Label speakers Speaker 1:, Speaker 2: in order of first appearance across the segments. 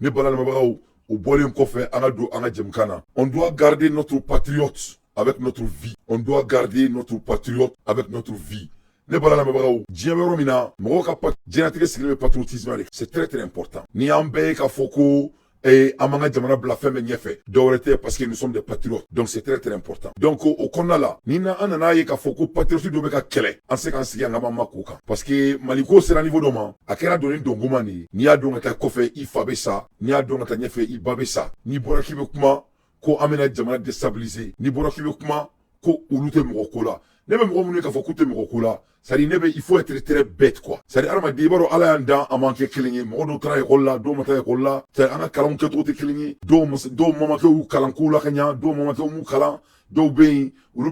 Speaker 1: Ne balamɛbagaw, o bɔlen kɔfɛ, an ka don an ka jɛmukan na. On doit garder notre patriote avec notre vie. On doit garder notre patriote avec notre vie. Ne bala lamɛnbagaw, diɲɛ bɛ yɔrɔ min na, mɔgɔw ka diɲɛlatigɛ sigilen bɛ patriotisme de. C'est très très important. Ni y'an bɛɛ ye k'a fɔ ko an b'an ka jamana bila fɛn bɛɛ ɲɛfɛ, dɔwɛrɛ tɛ, parce que nous sommes des patriotes. Donc c'est très très important. Donc o kɔnɔna la, ni na an nana ye k'a fɔ ko patriote dɔ bɛ ka kɛlɛ, an se k'an sigi an ka ma k'o kan, parce que Maliko sera niveau dɔ ma, a kɛra dɔnni dɔnkuma de ye. N'i y'a dɔn ka taa kɔfɛ, i fa bɛ sa. N'i y'a dɔn ka taa ɲɛfɛ, i ba bɛ sa. N'i bɔra k'i bɛ kuma ko an bɛna jamana déstabiliser, n'i bɔra k'i bɛ kuma ko olu tɛ mɔgɔ ko la, ne bɛ mɔgɔ minnu ye k'a fɔ k'u tɛ mɔgɔ ko la, c'est à dire ne bɛ, il faut être très bête quoi. C'est à dire hadamaden, i b'a dɔn, Ala y'an dan, an m'an kɛ kelen ye. Mɔgɔ dɔw taara ekɔli la, dɔw ma taa ekɔli la. C'est à dire an ka kalanw kɛcogo tɛ kelen ye. Dɔw mamakɛw y'u kalan kow la ka ɲa, dɔw mamakɛw m'u kalan. Dɔw bɛ yen, olu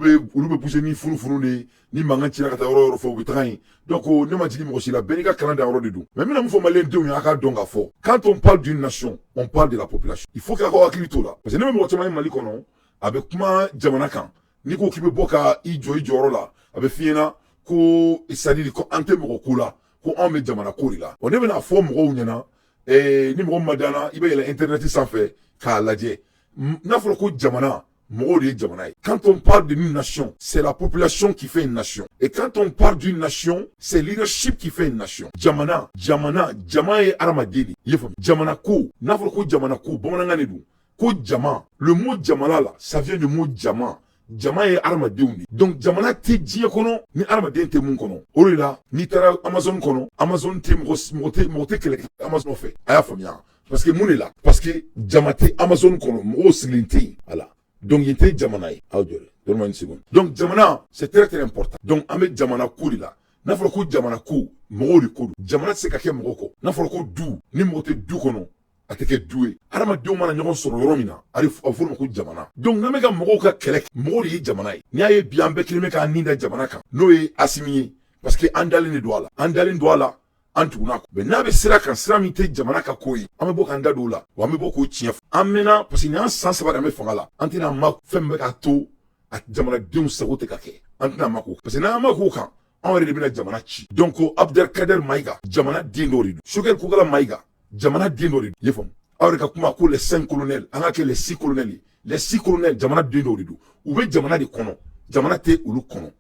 Speaker 1: bɛ pousser ni funufunu de ye. Ni mankan cira ka taa yɔrɔ yɔrɔ fɛ, u bɛ taga yen. Donc ne ma jigin mɔgɔ si la, bɛɛ n'i ka kalan danyɔrɔ de don. Mais n bɛna mun fɔ maliyɛn denw ye? A k'a dɔn k'a fɔ, quand on parle d'une nation, on parle de la population. Il faut k'a ka hakili t'o la, parce que ne bɛ mɔgɔ caman ye Mali kɔnɔ, a bɛ kuma jamana kan, n'i ko k'i bɛ bɔ ka i jɔ i jɔyɔrɔ la, a bɛ f'i ɲɛna ko, c'est à dire ko an tɛ mɔgɔ ko la, ko anw bɛ jamana ko de la. Wa ne bɛna fɔ mɔgɔw ɲɛna, ni mɔgɔ min ma da n na, i bɛ yɛlɛn internet sanfɛ k'a lajɛ. N'a fɔra ko jamana, mɔgɔw de ye jamana ye. Quand on parle d'une nation, c'est la population qui fait une nation. Et quand on parle d'une nation, c'est leadership qui fait une nation. Jamana, jamana, jama ye hadamaden de ye. I y'a faamu? Jamana ko, n'a fɔra ko jamana ko, bamanankan de don. Ko jama, le mot jamana là, ça vient du mot jama. Jama ye hadamadenw de. Donc jamana tɛ diɲɛ kɔnɔ ni hadamaden tɛ mun kɔnɔ. O de la, n'i taara Amazon kɔnɔ, Amazon tɛ mɔgɔ, mɔgɔ tɛ kɛlɛ kɛ Amazon fɛ. A y'a faamuya? Parce que mun de la? Parce que jama tɛ Amazon kɔnɔ, mɔgɔw sigilen tɛ yen. Voilà. Donc yen tɛ jamana ye. Aw jɔ dɛ, donne-moi une seconde. Donc jamana, c'est très très important. Donc an bɛ jamana ko de la. N'a fɔra ko jamana ko, mɔgɔw de ko don. Jamana tɛ se ka kɛ mɔgɔ kɔ. N'a fɔra ko du, ni mɔgɔ tɛ du kɔnɔ, a tɛ kɛ du ye. Hadamadenw mana ɲɔgɔn sɔrɔ yɔrɔ min na, a bɛ fɔ o ma ko jamana. Donc n'an bɛ ka mɔgɔw ka kɛlɛ kɛ, mɔgɔw de ye jamana ye. N'i y'a ye bi an bɛɛ kelen bɛ k'an nin da jamana kan, n'o ye Asimi ye, parce que an dalen de don a la, an dalen don a la, an tugunna kɔ. Mais n'a bɛ sira kan, sira min tɛ jamana ka ko ye, an bɛ bɔ k'an da don o la, wa an bɛ bɔ k'o tiɲɛ fɔ. An mɛnna, parce que nin y'an san 3 de an bɛ fanga la, an tɛna ma fɛn min bɛ k'a to a jamanadenw sago tɛ ka kɛ, an tɛna ma k'o, parce que n'an ma k'o kan, anw yɛrɛ de bɛna jamana ci. Donc Abdelkader Mayiga, jamana den dɔ de don. Choguel Kokala Mayiga, jamana den dɔ de don. I y'a faamu? Aw yɛrɛ ka kuma ko les cinq colonels, an ka kɛ les six colonels ye. Les six colonels, jamana den dɔw de don. U bɛ jamana de kɔnɔ, jamana tɛ olu kɔnɔ.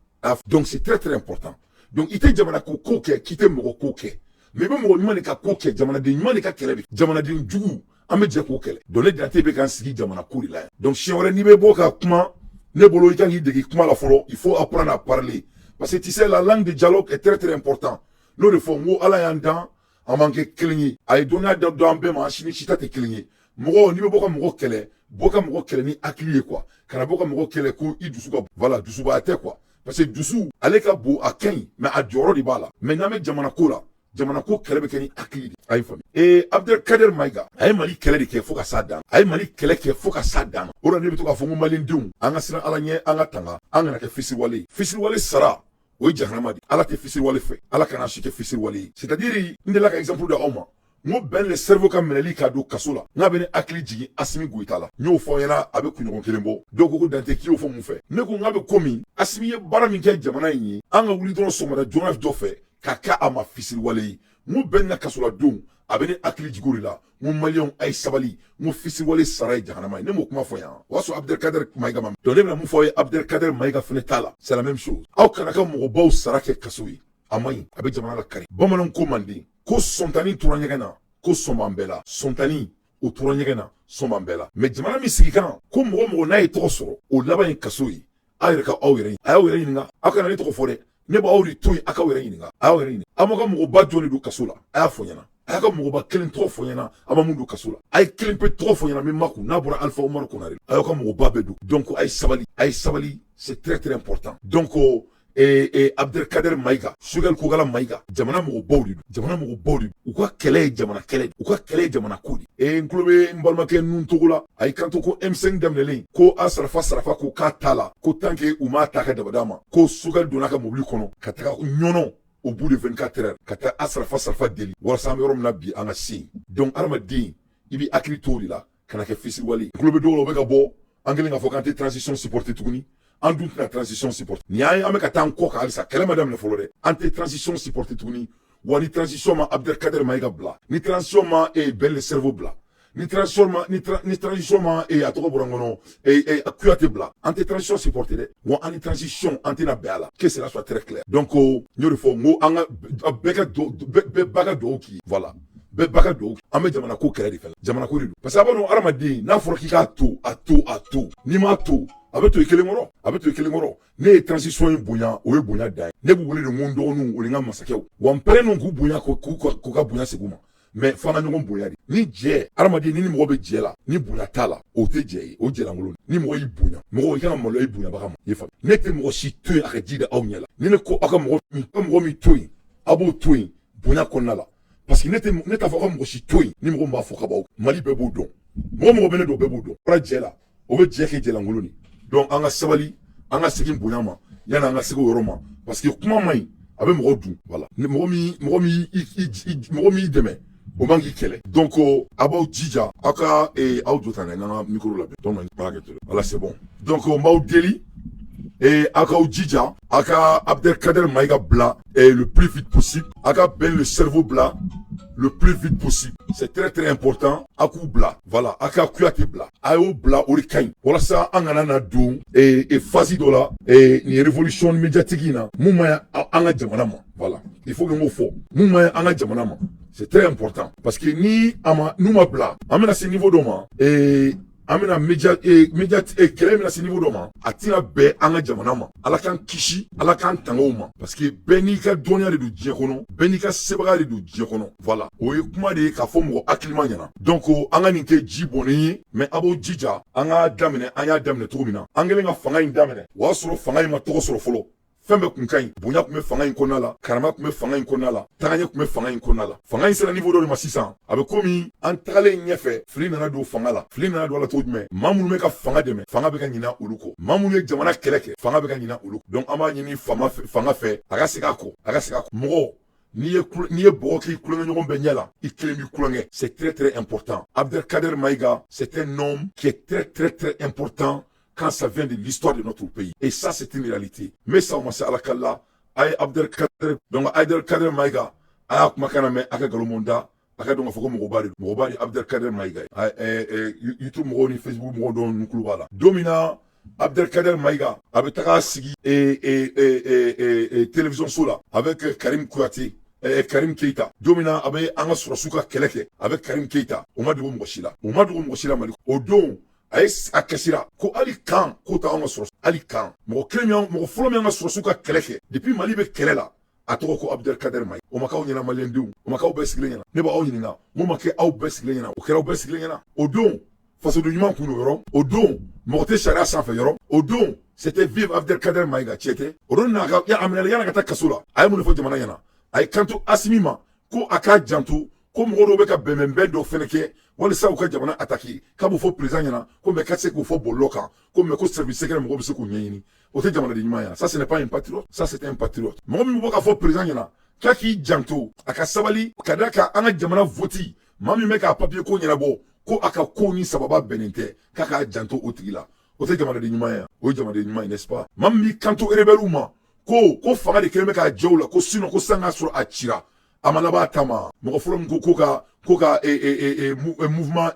Speaker 1: Donc c'est très très important. Donc i tɛ jamana ko ko kɛ k'i tɛ mɔgɔ ko kɛ, mais i bɛ mɔgɔ ɲuman de ka ko kɛ, jamanaden ɲuman de ka kɛlɛ bɛ, jamanaden jugu, an bɛ jɛ k'o kɛlɛ. Donc ne Dante bɛ k'an sigi jamana ko de la yan. Donc siɲɛ wɛrɛ n'i bɛ bɔ ka kuma, ne bolo, i kan k'i dege kuma la fɔlɔ. Il faut apprendre à parler, parce que tu sais, la langue de dialogue est très très important. N'o de fɔ n ko Ala y'an dan, an m'an kɛ kelen ye. A ye dɔnniya dɔn an bɛɛ ma, an si ni si ta tɛ kelen ye. Mɔgɔ, n'i bɛ bɔ ka mɔgɔ kɛlɛ, bɔ ka mɔgɔ kɛlɛ ni hakili ye quoi. Kana bɔ ka mɔgɔ kɛlɛ ko i dusu ka, voilà, dusubaya tɛ quoi, parce que dusu ale ka bon, a ka ɲi, mais a jɔyɔrɔ de b'a la. Mais n'an bɛ jamana ko la, jamana ko kɛlɛ bɛ kɛ ni hakili de. A ye faamu? Ee, Abdelkader Mayiga, a ye Mali kɛlɛ de kɛ fo ka s'a dan. A ye Mali kɛlɛ kɛ fo ka s'a dan. O de la ne bɛ to k'a fɔ n ko maliyɛndenw, an ka siran Ala ɲɛ, an ka tanga, an kana kɛ fisiriwale ye. Fisiriwale sara, o ye jahanama de. Ala tɛ fisiriwale fɛ. Ala kana si kɛ fisiriwale ye. C'est à dire n delila ka exemple di aw ma, n ko Ben le Cerveau ka minɛli k'a don kaso la, n'a bɛ ne hakili jigin Asimi Goyita la. N y'o fɔ ɲɛna, a bɛ kunɲɔgɔn kelen bɔ. Dɔw ko ko Dante, k'i y'o fɔ mun fɛ? Ne ko n k'a bɛ komi Asimi ye baara min kɛ jamana in ye, an ka wuli dɔrɔn sɔgɔmada joona dɔ fɛ ka kɛ a ma fisiriwale ye. N ko Ben ka kasoladon, a bɛ ne hakili jigin o de la. N ko maliyɛnw, a ye sabali. N ko fisiriwale sara ye jahanama ye. Ne m'o kuma fɔ yan, o y'a sɔrɔ Abdelkader Mayiga ma. Donc ne bɛna mun fɔ aw ye? Abdelkader Mayiga fɛnɛ t'a la, c'est la même chose. Aw kana ka mɔgɔbaw sara kɛ kaso ye, a man ɲi, a bɛ jamana la kari. Bamananw ko manden ko sɔntani tora ɲɛgɛn na, ko sɔn b'an bɛɛ la. Sɔntani o tora ɲɛgɛn na, sɔn b'an bɛɛ la. Mais jamana min sigi kan ko mɔgɔ mɔgɔ n'a ye tɔgɔ sɔrɔ, o laban ye kaso ye. Aw yɛrɛ ka aw yɛrɛ, a y'aw yɛrɛ ɲininka. Aw kana ne tɔgɔ fɔ dɛ, ne b'aw de to yen, aw k'aw yɛrɛ ɲininka. A y'aw yɛrɛ ɲininka, aw ma ka mɔgɔba jɔn de don kaso la? A y'a fɔ ɲɛna. A y'a ka mɔgɔba kelen tɔgɔ fɔ ɲɛna, a ma mun don kaso la? A ye kelen pe tɔgɔ fɔ ɲɛna min ma kun n'a bɔra Alpha Umaru Konare. A y'aw ka mɔgɔba bɛɛ don. Donc a ye sabali, a ye sabali, c'est très très important. Donc Abdelkader Mayiga, Choguel Kokala Mayiga, jamana mɔgɔbaw de don, jamana mɔgɔbaw de don. U ka kɛlɛ ye jamana kɛlɛ, u ka kɛlɛ ye jamana ko de. N tulo bɛ n balimakɛ nun togo la, a y'i kanto ko M5 daminɛlen ko a sarafa sarafa ko k'a t'a la, ko tant que u m'a ta ka dabada ma, ko Choguel donna ka mobili kɔnɔ ka taga Ɲɔnɔ au bout de 24 heures ka taa a sarafa sarafa deli walasa an bɛ yɔrɔ min na bi, an ka se yen. Donc hadamaden, i b'i hakili to o de la, kana kɛ fisiriwale. Tulo bɛ dɔw la, u bɛ ka bɔ, an kɛlen k'a fɔ k'an tɛ transition supporter tuguni. An dun tɛna transition supporter. Nin y'an ye, an bɛ ka taa an kɔ kan halisa, kɛlɛ ma daminɛ fɔlɔ dɛ. An tɛ transition supporter tuguni. Wa ni transition ma Abdelkader Mayiga bila, ni transition ma Ben le Cerveau bila, Ni transition ma, ni transition ma, a tɔgɔ bɔra n kɔnɔ, Kuyate bila, an tɛ transition supporter dɛ. Wa an ni transition, an tɛna bɛn a la, que cela soit très clair. Donc n y'o de fɔ, n ko an ka bɛɛ ka bɛɛ ba ka dugawu k'i ye. Voilà, bɛɛ ba ka dugawu. An bɛ jamana ko kɛlɛ de fɛ, jamana ko de don, parce que a b'a dɔn, hadamaden, n'a fɔra k'i k'a to, a to, a to, n'i m'a to, a bɛ to i kelen kɔrɔ, a bɛ to i kelen kɔrɔ. Ne ye transition in bonya, o ye bonya dan ye. Ne b'u wele de n ko n dɔgɔninw, o ni n ka masakɛw. Wa n pɛrɛnnen k'u bonya, k'u ka bonya segin u ma. Mais f'an ka ɲɔgɔn bonya de. Ni jɛ, hadamaden, ni mɔgɔ bɛ jɛ la, ni bonya t'a la, o tɛ jɛ ye, o jɛlankolon. Ni mɔgɔ y'i bonya, mɔgɔ i kana maloya i bonyabaga ma. I ye faamu? Ne tɛ mɔgɔ si to yen a ka ji da aw ɲɛ la. Ni ne ko aw ka mɔgɔ min, ka mɔgɔ min to yen, a b'o to yen bonya kɔnɔna la, parce que ne tɛ, ne t'a fɔ aw ka mɔgɔ si to yen. Ni mɔgɔ min b'a fɔ ka b'aw, Mali bɛɛ b'o dɔn, mɔgɔ mɔgɔ bɛ ne dɔn, bɛɛ b'o dɔn. Bɔra jɛ la, o bɛ jɛ kɛ jɛlankolon de. Donc an ka sabali, an ka segin bonya ma yanni an ka segin o yɔrɔ ma, parce que kuma man ɲi, a bɛ mɔgɔ dun. Voilà, ni mɔgɔ min y'i dɛmɛ, o man k'i kɛlɛ. Donc a b'aw jija, aw ka aw jɔ tan, n'an ka micro labɛn. Donc n b'a kɛ ten. Voilà, c'est bon. Donc n b'aw deli, aw k'aw jija, aw ka Abdelkader Maïga bila le plus vite possible, aw ka Ben le cerveau bila le plus vite possible. C'est très très important. A k'u bila, voilà, a ka Kuyate bila, a y'o bila, o de ka ɲi, walasa an kana na don phase dɔ la nin révolution médiatique in na mun ma ɲi an ka jamana ma. Voilà, il faut que n k'o fɔ, mun ma ɲi an ka jamana ma, c'est très important, parce que ni a ma, n'u ma bila, an bɛna se niveau dɔ ma, an bɛna média kɛlɛ bɛna se niveau dɔ ma, a tɛna bɛn an ka jamana ma. Ala k'an kisi, Ala k'an tanga o ma, parce que bɛɛ n'i ka dɔnniya de don diɲɛ kɔnɔ, bɛɛ n'i ka sebagaya de don diɲɛ kɔnɔ. Voilà, o ye kuma de ye k'a fɔ mɔgɔ hakilima ɲɛna. Donc an ka nin kɛ ji bɔnnen ye, mais a b'o jija, an k'a daminɛ, an y'a daminɛ cogo min na, an kɛlen ka fanga in daminɛ, o y'a sɔrɔ fanga in ma tɔgɔ sɔrɔ fɔlɔ. Fɛn bɛɛ kun ka ɲi, bonya tun bɛ fanga in kɔnɔna la, karama tun bɛ fanga in kɔnɔna la, tagaɲɛ tun bɛ fanga in kɔnɔna la. Fanga in sera niveau dɔ de ma sisan, a bɛ komi an tagalen ɲɛfɛ, fili nana don fanga la. Fili nana don a la cogo jumɛn? Maa minnu bɛ ka fanga dɛmɛ, fanga bɛ ka ɲina olu kɔ. Maa minnu ye jamana kɛlɛ kɛ, fanga bɛ ka ɲina olu. Donc an b'a ɲini fanga fɛ, a ka segin a kɔ, a ka segin a kɔ. Mɔgɔ, n'i ye bɔgɔ k'i kulonkɛ ɲɔgɔn bɛɛ ɲɛ la, i kelen b'i kulonkɛ. C'est très très important. Abdelkader Maïga, c'est un homme qui est très très très important quand ça vient de l'histoire de notre pays. Et ça, c'est une réalité. Mais ça, on m'a ala kala, a ye Abdelkader, donc Abdelkader Maïga, a y'a kumakan na mɛn, a ka nkalon da, a ka dɔn k'a fɔ ko mɔgɔba de don, mɔgɔba de Abdelkader Maïga ye. YouTube mɔgɔw ni Facebook mɔgɔw dɔw nu tulo b'a la. Don min na Abdelkader Maïga a bɛ taga sigi télévision so la avec Karim Kouyaté, Karim Keita, don min na a bɛ an ka sɔrɔsiw ka kɛlɛ kɛ avec Karim Keita, o ma dogo mɔgɔ si la, o ma dogo mɔgɔ si la Mali. O don a ye a kasira ko hali kan ko ta anw ka sɔrɔ, hali kan mɔgɔ kelen min, mɔgɔ fɔlɔ min an ka sɔrɔsiw ka kɛlɛ kɛ depuis Mali bɛ kɛlɛ la, a tɔgɔ ko Abdelkader Maïga. O ma k'aw ɲɛna, maliyɛndenw? O ma k'aw bɛɛ sigilen ɲɛna? Ne b'aw ɲininka, mun ma kɛ aw bɛɛ sigilen ɲɛna? O kɛra aw bɛɛ sigilen ɲɛna. O don fasoden ɲuman kun don yɔrɔ, o don mɔgɔ tɛ sariya sanfɛ yɔrɔ, o don c'était vive Abdelkader Maïga. Tiɲɛ tɛ? O don n'a ka a minɛli yan'a ka taa kaso la, a ye mun de fɔ jamana ɲɛna? A ye kanto Asimi ma ko a k'a janto, ko mɔgɔ dɔw bɛ ka bɛnbɛnbɛn dɔ fɛnɛ kɛ walasa u ka jamana attaquer, k'a b'o fɔ président ɲɛna ko mais ka se k'o fɔ bɔlɔlɔ kan, ko mais ko service secret mɔgɔw bɛ se k'o ɲɛɲini. O tɛ jamanaden ɲuman ye. Ça, ce n'est pas un patriote, ça, c'est un patriote. Mɔgɔ min bɛ bɔ k'a fɔ président ɲɛna k'a k'i janto, a ka sabali, ka da kan an ka jamana vote, maa min bɛ k'a papier ko ɲɛnabɔ, ko a ka ko ni sababa bɛnnen tɛ, k'a k'a janto o tigi la, o tɛ jamanaden ɲuman ye? O ye jamanaden ɲuman ye, n'est-ce pas? Maa min b'i kanto rebelle ma ko fanga de kɛlen bɛ k'a jɛ u la, ko sinon ko san k'a sɔrɔ a cira, a ma laban a ta ma. Mɔgɔ fɔlɔ min ko ka mouvement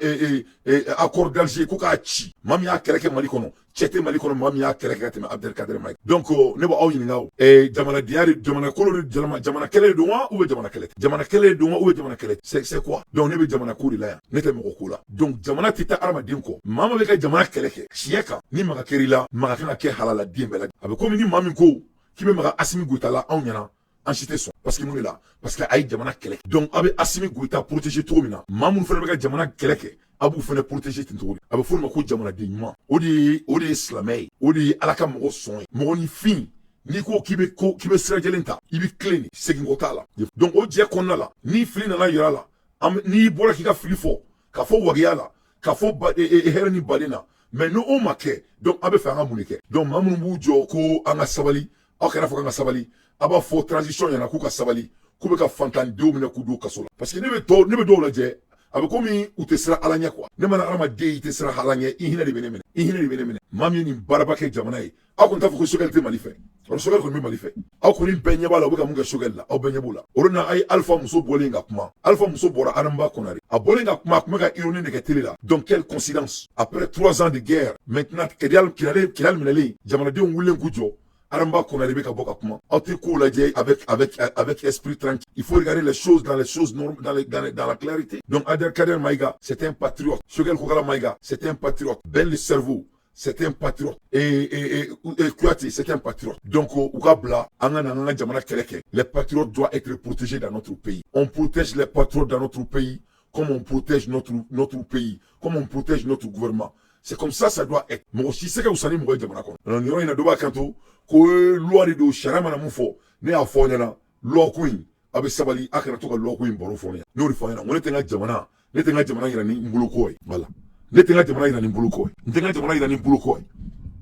Speaker 1: accord d'Alger ko k'a ci, maa min y'a kɛlɛ kɛ Mali kɔnɔ, cɛ tɛ Mali kɔnɔ maa min y'a kɛlɛ kɛ ka tɛmɛ Abdelkader Maïga. Donc ne b'aw ɲininka, o jamanadenya de, jamana kolo de, jamana kɛlɛ de don wa, ou bien jamana kɛlɛ tɛ? Jamana kɛlɛ de don wa, ou bien jamana kɛlɛ tɛ? C'est quoi? Donc ne bɛ jamana ko de la yan, ne tɛ mɔgɔ ko la. Donc jamana tɛ taa hadamaden kɔ. Maa min bɛ ka jamana kɛlɛ kɛ tiɲɛ kan, ni maga kɛr'i la, maga kan ka kɛ halaladen bɛɛ la. A bɛ komi ni maa min ko k'i bɛ maga Asimi Goïta la anw ɲɛna, an si tɛ sɔn. Parce que mun de la? Parce que a ye jamana kɛlɛ. Donc a bɛ Asimi Goïta protéger cogo min na, maa minnu fana bɛ ka jamana kɛlɛ kɛ, a b'u fana protéger ten cogo di. A bɛ f'o ma ko jamanaden ɲuman. O de ye silamɛ ye, o de ye Ala ka mɔgɔ sɔn ye. Mɔgɔninfin, n'i ko k'i bɛ ko k'i bɛ sira jɛlen ta, i bɛ tilen de, segin kɔ t'a la. Donc o jɛ kɔnɔna la, ni fili nana yira la, n'i bɔra k'i ka fili fɔ, ka fɔ wagiya la, ka fɔ hɛrɛ ni baden na, mais ni o ma kɛ, donc a bɛ fɛ an ka mun de kɛ? Donc maa minnu b'u jɔ ko an ka sabali, aw kana fɔ k'an ka sabali, a b'a fɔ transition ɲɛna k'u ka sabali, k'u bɛ ka fantandenw minɛ k'u don kaso la. Parce que ne bɛ dɔw lajɛ. A bɛ komi u tɛ siran Ala ɲɛ quoi. Ne mana hadamaden, i tɛ siran Ala ɲɛ, i hinɛ de bɛ ne minɛ, i hinɛ de bɛ ne minɛ. Maa min ye nin baaraba kɛ jamana ye, aw kɔni t'a fɔ ko Choguel tɛ Mali fɛ. O Choguel kɔni bɛ Mali fɛ. Aw kɔni bɛɛ ɲɛ b'a la, u bɛ ka mun kɛ Choguel la, aw bɛɛ ɲɛ b'o la. O de na a ye Alpha muso bɔlen ka kuma. Alpha muso bɔra, Adama Konare a bɔlen ka kuma, a tun bɛ ka ironie de kɛ télé la. Donc quelle coïncidence, après 3 ans de guerre maintenant, Kidal, Kidal, Kidal minɛlen, jamanadenw wulilen k'u jɔ, Adama Konare bɛ ka bɔ ka kuma. Aw tɛ kow lajɛ avec esprit tranquille. Il faut regarder les choses dans les choses normes, dans la clarité. Donc Abdelkader Maïga, c'est un patriote. Choguel Kokala Maïga, c'est un patriote. Ben le cerveau, c'est un patriote. Et Kouyaté, c'est un patriote. Donc, u ka bila, an ka na an ka jamana kɛlɛ kɛ. Les patriotes doivent être protégés dans notre pays. On protège les patriotes dans notre pays comme on protège notre pays, comme on protège notre gouvernement. C'est comme ça ça doit être. Mɔgɔ si se ka wusa ni mɔgɔ ye jamana kɔnɔ. Nin yɔrɔ in na, dɔ b'a kanto ko loi de don, sariya mana mun fɔ, ne y'a fɔ aw ɲɛna, loi ko in, a bɛ sabali, a kana to ka loi ko in baro fɔ ne ɲɛna. Ne y'o de fɔ aw ɲɛna, n ko ne tɛ n ka jamana, ne tɛ n ka jamana yira ni n boloko ye. Voilà. Ne tɛ n ka jamana yira ni n boloko ye. N tɛ n ka jamana yira ni n boloko ye.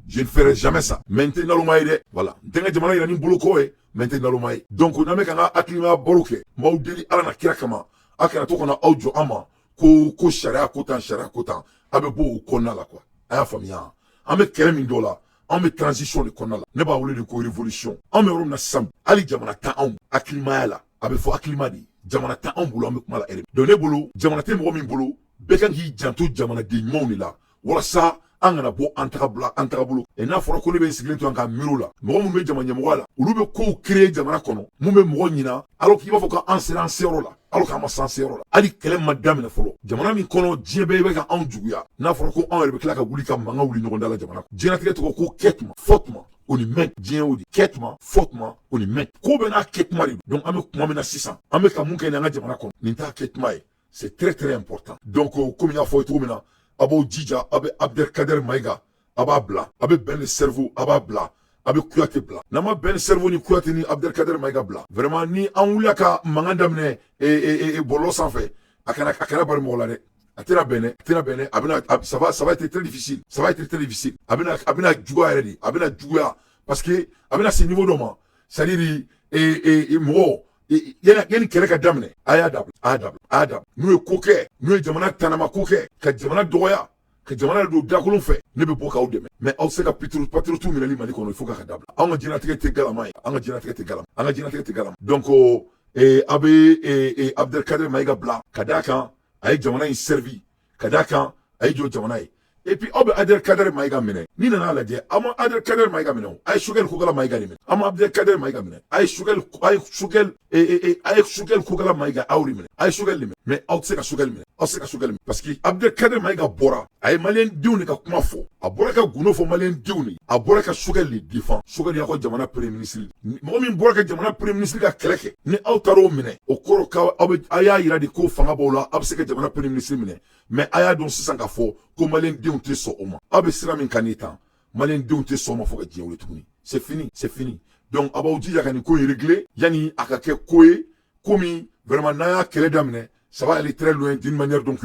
Speaker 1: Je ne ferai jamais ça. Mais n tɛ naloma ye dɛ. Voilà. N tɛ n ka jamana yira ni n boloko ye, mais n tɛ naloma ye. Donc n'an bɛ ka n ka hakilimaya baro kɛ, n b'aw deli Ala na kira kama, a kana to ka na aw jɔ an ma ko sariya ko tan, sariya ko tan. A bɛ bɔ o kɔnɔna la quoi. A y'a faamuya. An bɛ kɛlɛ min dɔ la, an bɛ transition de kɔnɔna la. Ne b'a wele de ko révolution. An bɛ yɔrɔ min na sisan, hali jamana t'an anw hakilimaya la. A bɛ fɔ hakilima de ye. Jamana t'an anw bolo, an bɛ kuma la yɛrɛ. Donc ne bolo, jamana tɛ mɔgɔ min bolo, bɛɛ kan k'i janto jamanaden ɲumanw de la walasa an kana bɔ an taga bila an taga bolo. N'a fɔra ko ne bɛ n sigilen to an ka miiri la, mɔgɔ minnu bɛ jama ɲɛmɔgɔya la, olu bɛ kow créer jamana kɔnɔ mun bɛ mɔgɔ ɲina, alors k'i b'a fɔ k'an sera an seyɔrɔ la, alors k'an ma s'an seyɔrɔ la. Hali kɛlɛ ma daminɛ fɔlɔ. Jamana min kɔnɔ, diɲɛ bɛɛ bɛ ka anw juguya, n'a fɔra ko anw yɛrɛ bɛ tila ka wuli ka mankan wuli ɲɔgɔn da la jamana kɔnɔ. Diɲɛlatigɛ tɔgɔ ko kɛ tuma fɔ tuma, o ni mɛn. Diɲɛ o de kɛ tuma fɔ tuma, o ni mɛn. Ko bɛɛ n'a kɛ tuma de don. Donc an bɛ kuma min na sisan, an bɛ ka mun kɛ nin an ka jamana kɔnɔ, nin t'a kɛ tuma ye. C'est très très important. Donc komi n y'a fɔ cogo min na, a b'aw jija, a bɛ Abdelkader Maïga, a b'a bila, a bɛ Ben le cerveau, a b'a bila, a bɛ Kuyate bila. N'an ma Ben le cerveau ni Kuyate ni Abdelkader Maïga bila, vraiment, ni an wulila ka mankan daminɛ bɔlɔlɔ sanfɛ, a kana bari mɔgɔ la dɛ. A tɛna bɛn dɛ, a tɛna bɛn dɛ. A bɛna, ça va être très difficile, ça va être très difficile. A bɛna juguya yɛrɛ de, a bɛna juguya, parce que a bɛna se niveau dɔ ma, c'est à dire mɔgɔ yanni kɛlɛ ka daminɛ, a y'a dabila, a y'a dabila, a y'a dabila. N'u ye ko kɛ, n'u ye jamana tanama ko kɛ, ka jamana dɔgɔya, ka jamana don dakolon fɛ, ne bɛ bɔ k'aw dɛmɛ. Mais aw tɛ se ka patriote minɛli Mali kɔnɔ, il faut k'a ka dabila. Anw ka diɲɛlatigɛ tɛ galama ye, an ka diɲɛlatigɛ tɛ galama, an ka diɲɛlatigɛ tɛ galama. Donc a bɛ Abdelkader Maïga bila, ka d'a kan a ye jamana in servi, ka d'a kan a ye jɔ jamana ye. Et puis aw bɛ Abdelkader Maïga minɛ, n'i nana lajɛ, aw ma Abdelkader Maïga minɛ o, a ye Choguel Kokala Maïga de minɛ. Aw ma Abdelkader Maïga minɛ, a ye Choguel Kokala Maïga, aw de minɛ, a ye Choguel de minɛ. Mais aw tɛ se ka Choguel minɛ, aw tɛ se ka Choguel minɛ, parce que Abdelkader Maïga bɔra, a ye maliyɛn denw de ka kuma fɔ, a bɔra ka gundo fɔ maliyɛn denw de, a bɔra ka Choguel de défend. Choguel y'a ka jamana premier ministre. Mɔgɔ min bɔra ka jamana premier ministre ka kɛlɛ kɛ, ni aw taar'o minɛ, o kɔrɔ k'aw bɛ a y'a yira de ko fanga b'aw la, aw bɛ se ka jamana premier ministre minɛ. Mais a y'a dɔn sisan k'a fɔ ko maliyɛn denw tɛ sɔn o ma. Aw bɛ sira min kan nin tan, maliyɛn denw tɛ sɔn o ma fo ka diɲɛ wuli tuguni. C'est fini, c'est fini. Donc a b'aw jija ka nin ko in régler yanni a ka kɛ ko ye, ko min vraiment, n'an y'a kɛlɛ daminɛ, ça va aller très loin d'une manière. Donc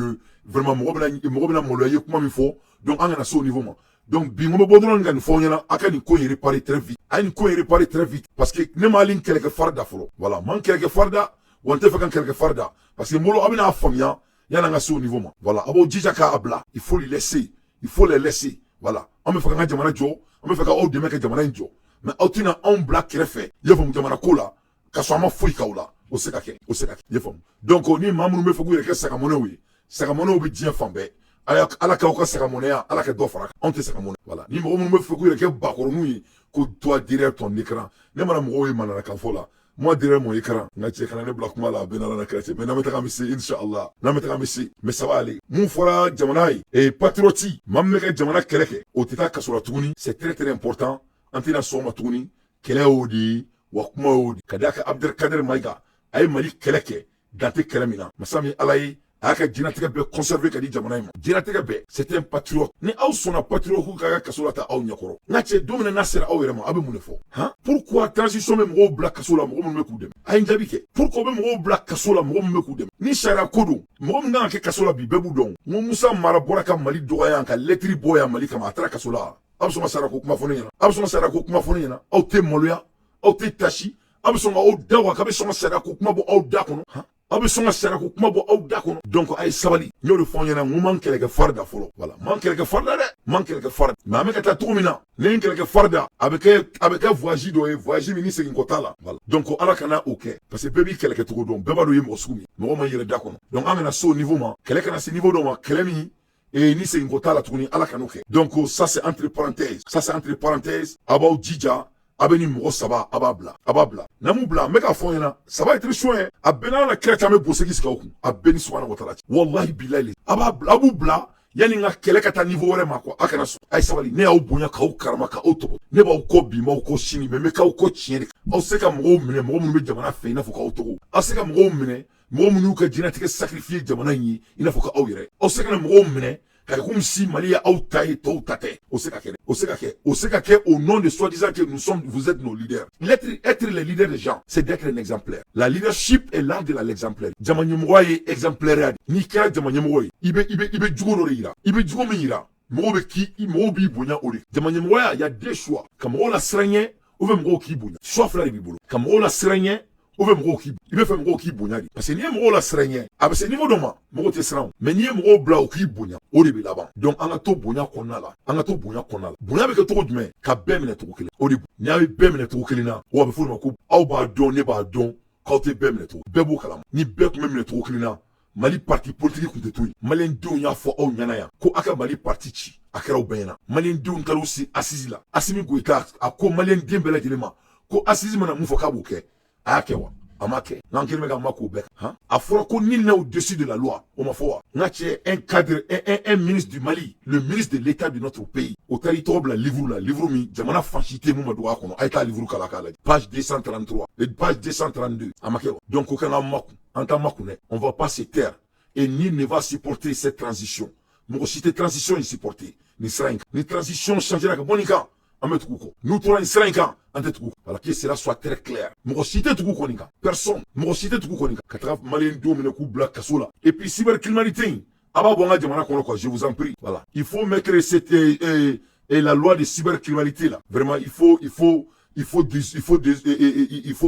Speaker 1: vraiment, mɔgɔ bɛna maloya i ye kuma min fɔ. Donc an kana se o niveau ma. Donc bi n ko bɛ bɔ dɔrɔn ka nin fɔ aw ɲɛna, a ka nin ko in réparer très vite, a ye nin ko in réparer très vite, parce que ne ma hali n kɛlɛkɛ fari da fɔlɔ. Voilà, ma n kɛlɛkɛ fari da wa, n tɛ fɛ ka n kɛlɛkɛ fari da, parce que n bolo, aw bɛna faamuya yanni an ka se o niveau ma. Voilà, a b'aw jija k'a bila. Il faut les laisser, il faut les laisser. Voilà, an bɛ fɛ k'an ka jamana jɔ, an bɛ fɛ k'aw dɛmɛ ka jamana in jɔ, mais aw tɛna anw bila kɛrɛfɛ, i y'a faamu, jamana ko la, ka sɔrɔ an ma foyi k'aw la. O tɛ se ka kɛ, o tɛ se ka kɛ, i y'a faamu. Donc ni maa minnu bɛ fɛ k'u yɛrɛ kɛ sagamɔnɛw ye, sagamɔnɛw bɛ diɲɛ fan bɛɛ. Ala k'aw ka sagamɔnɛya, Ala ka dɔ fara kan. Anw tɛ sagamɔnɛ. Voilà, ni mɔgɔ minnu bɛ fɛ k'u yɛrɛ kɛ bakɔrɔninw ye, ko toi derrière ton écran, ne mana mɔgɔw ye mananakan fɔ la, moi derrière mon écran, n ka cɛ, kana ne bila kuma la, a bɛ n'Ala na kira cɛ. Mais n'an bɛ taga, an bɛ se, inshallah, n'an bɛ taga, an bɛ se. Mais ça va aller. Mun fɔra jamana ye, patriote maa min bɛ ka jamana kɛlɛ kɛ, o tɛ taa kaso la tuguni. C'est très très important. An tɛna sɔn o ma tuguni. Kɛlɛ y'o de ye wa, kuma y'o de. Ka d'a kan Abdelkader Maïga, a ye Mali kɛlɛ kɛ dan tɛ kɛlɛ min na. Masa min Ala ye, a y'a ka diɲɛlatigɛ bɛɛ conserver ka di jamana in ma, diɲɛlatigɛ bɛɛ. C'est un patriote. Ni aw sɔnna patriote k'a ka kaso la ta aw ɲɛkɔrɔ, n ka cɛ, don min na n'a sera aw yɛrɛ ma, aw bɛ mun de fɔ? Han, pourquoi transition bɛ mɔgɔw bila kaso la, mɔgɔ minnu bɛ k'u dɛmɛ? A ye n jaabi kɛ. Pourquoi bɛ mɔgɔw bila kaso la, mɔgɔ minnu bɛ k'u dɛmɛ? Ni sariya ko don, mɔgɔ min kan ka kɛ kaso la bi, bɛɛ b'u dɔn. N ko Musa Mara bɔra ka Mali dɔgɔya yan, ka lɛtiri bɔ yan Mali kama, a taara kaso la. Aw bɛ sɔn ka sariya ko kuma fɔ ne ɲɛna? Aw bɛ sɔn ka sariya ko kuma fɔ ne ɲɛna? Aw tɛ maloya, aw tɛ tasi, aw bɛ sɔn ka aw da wa k'a bɛ sɔn ka sariya ko kuma bɔ aw da kɔnɔ? Han. Aw bɛ sɔn ka sariya ko kuma bɔ aw da kɔnɔ. Donc a ye sabali. N y'o de fɔ aw ɲɛna, n ko m'an kɛlɛkɛ fari da fɔlɔ. Voilà, m'an kɛlɛkɛ fari da dɛ, m'an kɛlɛkɛ fari. Mais an bɛ ka taa cogo min na, ne ye n kɛlɛkɛ fari da, a bɛ kɛ voyage dɔ ye, voyage min ni segin kɔ t'a la. Voilà, donc Ala kana o kɛ, parce que bɛɛ b'i kɛlɛkɛ cogo dɔn, bɛɛ b'a dɔn i ye mɔgɔ sugu min, mɔgɔ ma yɛrɛ da kɔnɔ. Donc an kana se o niveau ma, kɛlɛ kana se niveau dɔ ma, kɛlɛ min ni segin kɔ t'a la tuguni, Ala kan'o kɛ. Donc ça, c'est entre parenthèses, ça, c'est entre parenthèses. A b'aw jija, a bɛ ni mɔgɔ saba, a b'a bila, a b'a bila. N'an m'u bila, n bɛ k'a fɔ ɲɛna, ça va être chaud. A bɛɛ n'a la kira caman bɛ bosegi sigi aw kun, a bɛɛ ni subahana wa taala. Wallahi bilahi, a b'a bila, a b'u bila yanni n ka kɛlɛ ka taa niveau wɛrɛ ma quoi. A kana sɔn, a ye sabali. Ne y'aw bonya k'aw karama k'aw tɔgɔ, ne b'aw kɔ bi, n b'aw kɔ sini, mais n bɛ k'aw kɔ tiɲɛ de. Aw se ka mɔgɔw minɛ, mɔgɔ minnu bɛ jamana fɛ i n'a fɔ k'aw tɔgɔ. Aw se ka mɔgɔw minɛ, mɔgɔ minnu y'u ka diɲɛlatigɛ sacrifier jamana in ye i n'a fɔ k'aw yɛrɛ. Aw se ka na mɔgɔw minɛ ka kɛ comme si Mali ye aw ta ye, tɔw ta tɛ. O se ka kɛ, o se ka kɛ, o se ka kɛ au nom de soi-disant que nous sommes, vous êtes nos leaders. Être les leaders des gens, c'est d'être un exemplaire. La leadership est l'art de la l'exemplaire. Jama ɲɛmɔgɔya ye exemplaire. N'i kɛra jama ɲɛmɔgɔ ye, i bɛ jugo dɔ de yira, i bɛ jugo min yira, mɔgɔw bɛ k'i, mɔgɔw b'i bonya o de. Jama ɲɛmɔgɔya, y a deux choix: ka mɔgɔw lasiran ɲɛ ou bien mɔgɔw k'i bonya. Choix fila de b'i bolo: ka mɔgɔw lasiran ɲɛ ou bien mɔgɔw k'i, i bɛ fɛ mɔgɔw k'i bonya de. Parce que n'i ye mɔgɔw lasiran ɲɛ, a bɛ se niveau dɔ ma, mɔgɔw tɛ siran o. Mais n'i ye mɔgɔw bila u k'i bonya, o de bɛ laban. Donc an ka to bonya kɔnɔna la, an ka to bonya kɔnɔna la. Bonya bɛ kɛ cogo jumɛn? Ka bɛɛ minɛ cogo kelen. O de, n'i y'a bɛɛ minɛ cogo kelen na, o a bɛ fɔ o de ma ko aw b'a dɔn, ne b'a dɔn k'aw tɛ bɛɛ minɛ cogo, bɛɛ b'o kalama. Ni bɛɛ tun bɛ minɛ cogo kelen na, Mali parti politique tun tɛ to yen. Maliyɛndenw y'a fɔ aw ɲɛna yan ko aw ka Mali parti ci, a kɛra aw bɛɛ ɲɛna. Maliyɛndenw taara u si assise la. Assimi Goïta a ko maliyɛnden bɛɛ lajɛlen ma ko assise mana mun fɔ k'a b'o kɛ. A y'a kɛ wa? A ma kɛ. N'an kelen bɛ ka ma k'o bɛɛ kan han. A fɔra ko nul n'est au-dessus de la loi, o ma fɔ wa? N ka cɛ, un cadre, un ministre du Mali, le ministre de l'État de notre pays, o taara i tɔgɔ bila livre la, livre min jamana fan si tɛ mun ma dogo a kɔnɔ. A ye taa livre kalan k'a lajɛ, page 233 et page 232. A ma kɛ wa? Donc ko kan ka makun, an t'an makun dɛ. On va pas se taire et nul ne va supporter cette transition. Mɔgɔ si tɛ transition in supporter nin sira in kan. Ni transition changera ka bɔ nin kan, an bɛ tugu kɔ. N'u tora nin sira in kan, an tɛ tugu. Voilà, que cela soit très clair. Mɔgɔ si tɛ tugu kɔ nin kan. Personne, mɔgɔ si tɛ tugu kɔ nin kan ka taga maliyɛn denw minɛ k'u bila kaso la. Et puis cybercriminalité in, a b'a bɔ an ka jamana kɔnɔ quoi, je vous en prie. Voilà, il faut mettre cette et la loi de cybercriminalité là, vraiment, il faut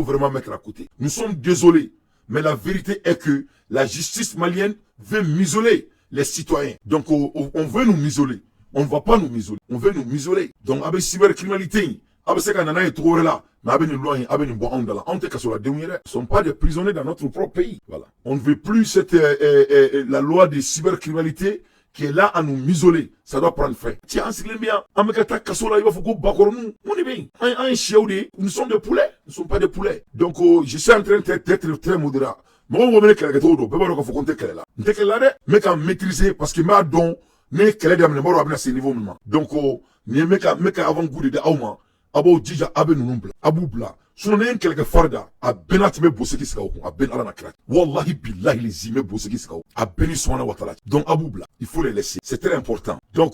Speaker 1: vraiment mettre à côté. Nous sommes désolés, mais la vérité est que la justice malienne veut museler les citoyens. Donc on veut nous museler. On ne va pas nous museler, on veut nous museler. Donc a bɛ cybercriminalité in, a bɛ se ka na n'a ye cogo wɛrɛ la, mais a bɛ nin loi in, a bɛ nin bɔ anw da la. Anw tɛ kasoladenw ye dɛ. Ce sont pas des prisonniers dans notre propre pays. Voilà, on ne veut plus cette la loi de cybercriminalité qui est là à nous museler. Ça doit prendre fin. Tiens, an sigilen bɛ yan, an bɛ ka taa kaso la, i b'a fɔ ko bakɔrɔninw. Mun de bɛ yen? An ye sɛw de ye? Nous sommes des poulets? Nous sommes pas des poulets. Donc je suis en train d'être très modéré. Mɔgɔ mɔgɔ bɛ ne kɛlɛkɛcogo dɔn, bɛɛ b'a dɔn k'a fɔ ko n tɛ kɛlɛ la. N tɛ kɛlɛ la dɛ, n bɛ ka maîtriser parce que n b'a dɔn ne ye kɛlɛ daminɛ, n b'a dɔn a bɛna se niveau min ma. Donc nin ye n bɛ ka avant goût de di aw ma. A b'aw jija, a bɛ ninnu bila, a b'u bila. Sinon ne ye n kɛlɛkɛ fari da, a bɛɛ n'a tun bɛ bosegi sigi aw kun, a bɛɛ ni Ala na kira. Wallahi billahi les bɛ bosegi sigi aw, a bɛɛ ni subahana wa taala. Donc a b'u bila, il faut les laisser, c'est très important. Donc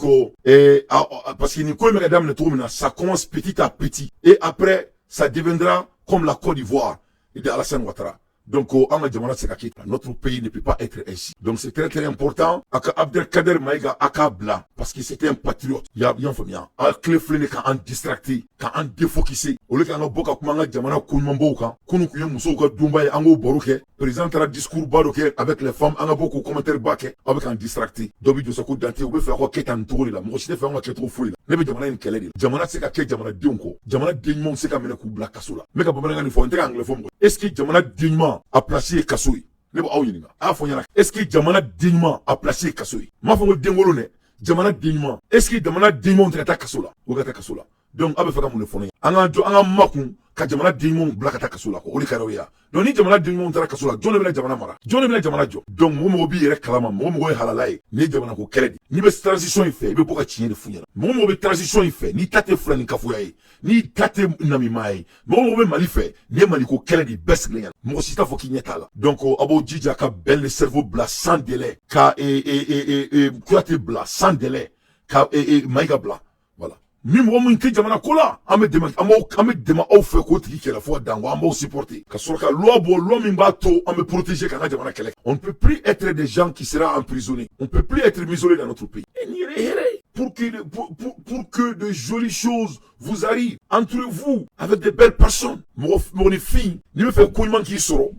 Speaker 1: parce que nin ko in bɛ ka daminɛ cogo min na, ça commence petit à petit et après ça deviendra comme la Côte d'Ivoire et de Alassane Ouattara. Donc an ka jamana tɛ se ka kɛ, notre pays ne peut pas être ainsi. Donc c'est très très important. A ka Abdelkader Maïga, a k'a bila parce que c'était un patriote. I y'a faamuya? A tile filɛ nin k'an distracter, k'an défocuser au lieu k'an ka bɔ ka kuma an ka jamana koɲumanbaw kan. Kunun tun ye musow ka donba ye, an k'o baro kɛ. Président taara discours ba dɔ kɛ avec les femmes, an ka bɔ k'o commentaire ba kɛ. Aw bɛ k'an distracter. Dɔ bɛ jɔ sa ko Dante, u bɛ fɛ aw ka kɛ tan nin cogo de la. Mɔgɔ si tɛ fɛ anw ka kɛcogo foyi la. Ne bɛ jamana in kɛlɛ de la. Jamana tɛ se ka kɛ jamanadenw kɔ. Jamana den ɲumanw tɛ se ka minɛ k'u bila kaso la. N bɛ ka bamanankan nin fɔ, n tɛ ka anglais fɔ mɔgɔ. Est ce que jamana den ɲuman a place ye kaso ye? Ne b'aw ɲininka, a y'a fɔ n ɲɛna, est ce que jamana den ɲuman a place ye kaso ye? N m'a fɔ ko denwolo dɛ, jamana den ɲuman. Est ce que jamana den ɲumanw tɛ ka taa kaso la? O ka taa kaso la. Donc aw bɛ fɛ ka mun de fɔ ne ye? An ka jɔ, an ka makun ka jamana den ɲumanw bila ka taa kaso la, o de ka d'aw ye wa? Donc ni jamana den ɲumanw taara kaso la, jɔn de bɛna jamana mara? Jɔn de bɛna jamana jɔ? Donc mɔgɔ mɔgɔ b'i yɛrɛ kalama, mɔgɔ mɔgɔ ye halala ye, nin ye jamana ko kɛlɛ de. N'i bɛ transition in fɛ, i bɛ bɔ ka tiɲɛ de f'u ɲɛna. Mɔgɔ mɔgɔ bɛ transition in fɛ, n'i ta tɛ filani kafoya ye, n'i ta tɛ namimaya ye, mɔgɔ mɔgɔ bɛ Mali fɛ, nin ye Mali ko kɛlɛ de, bɛɛ sigilen ɲɛna. Mɔgɔ si t'a fɔ k'i ɲɛ t'a la. Donc a b'aw jija ka Ben le Cerveau bila sans délai, ka Kuyate bila sans délai, ka Mayiga bila. Voilà, ni mɔgɔ min tɛ jamana ko la, an bɛ dɛmɛ, an b'aw, an bɛ dɛmɛ aw fɛ k'o tigi kɛlɛ fo ka dan ko an b'aw supporter ka sɔrɔ ka loi bɔ, loi min b'a to an bɛ protéger k'an ka jamana kɛlɛ. On ne peut plus être des gens qui sera emprisonnés, on ne peut plus être muselés dans notre pays. Et nin yɛrɛ ye hɛrɛ ye. Pour que de jolies choses vous arrivent entre vous avec des belles personnes. Mɔgɔ mɔgɔninfin, n'i bɛ fɛ ko ɲuman k'i sɔrɔ,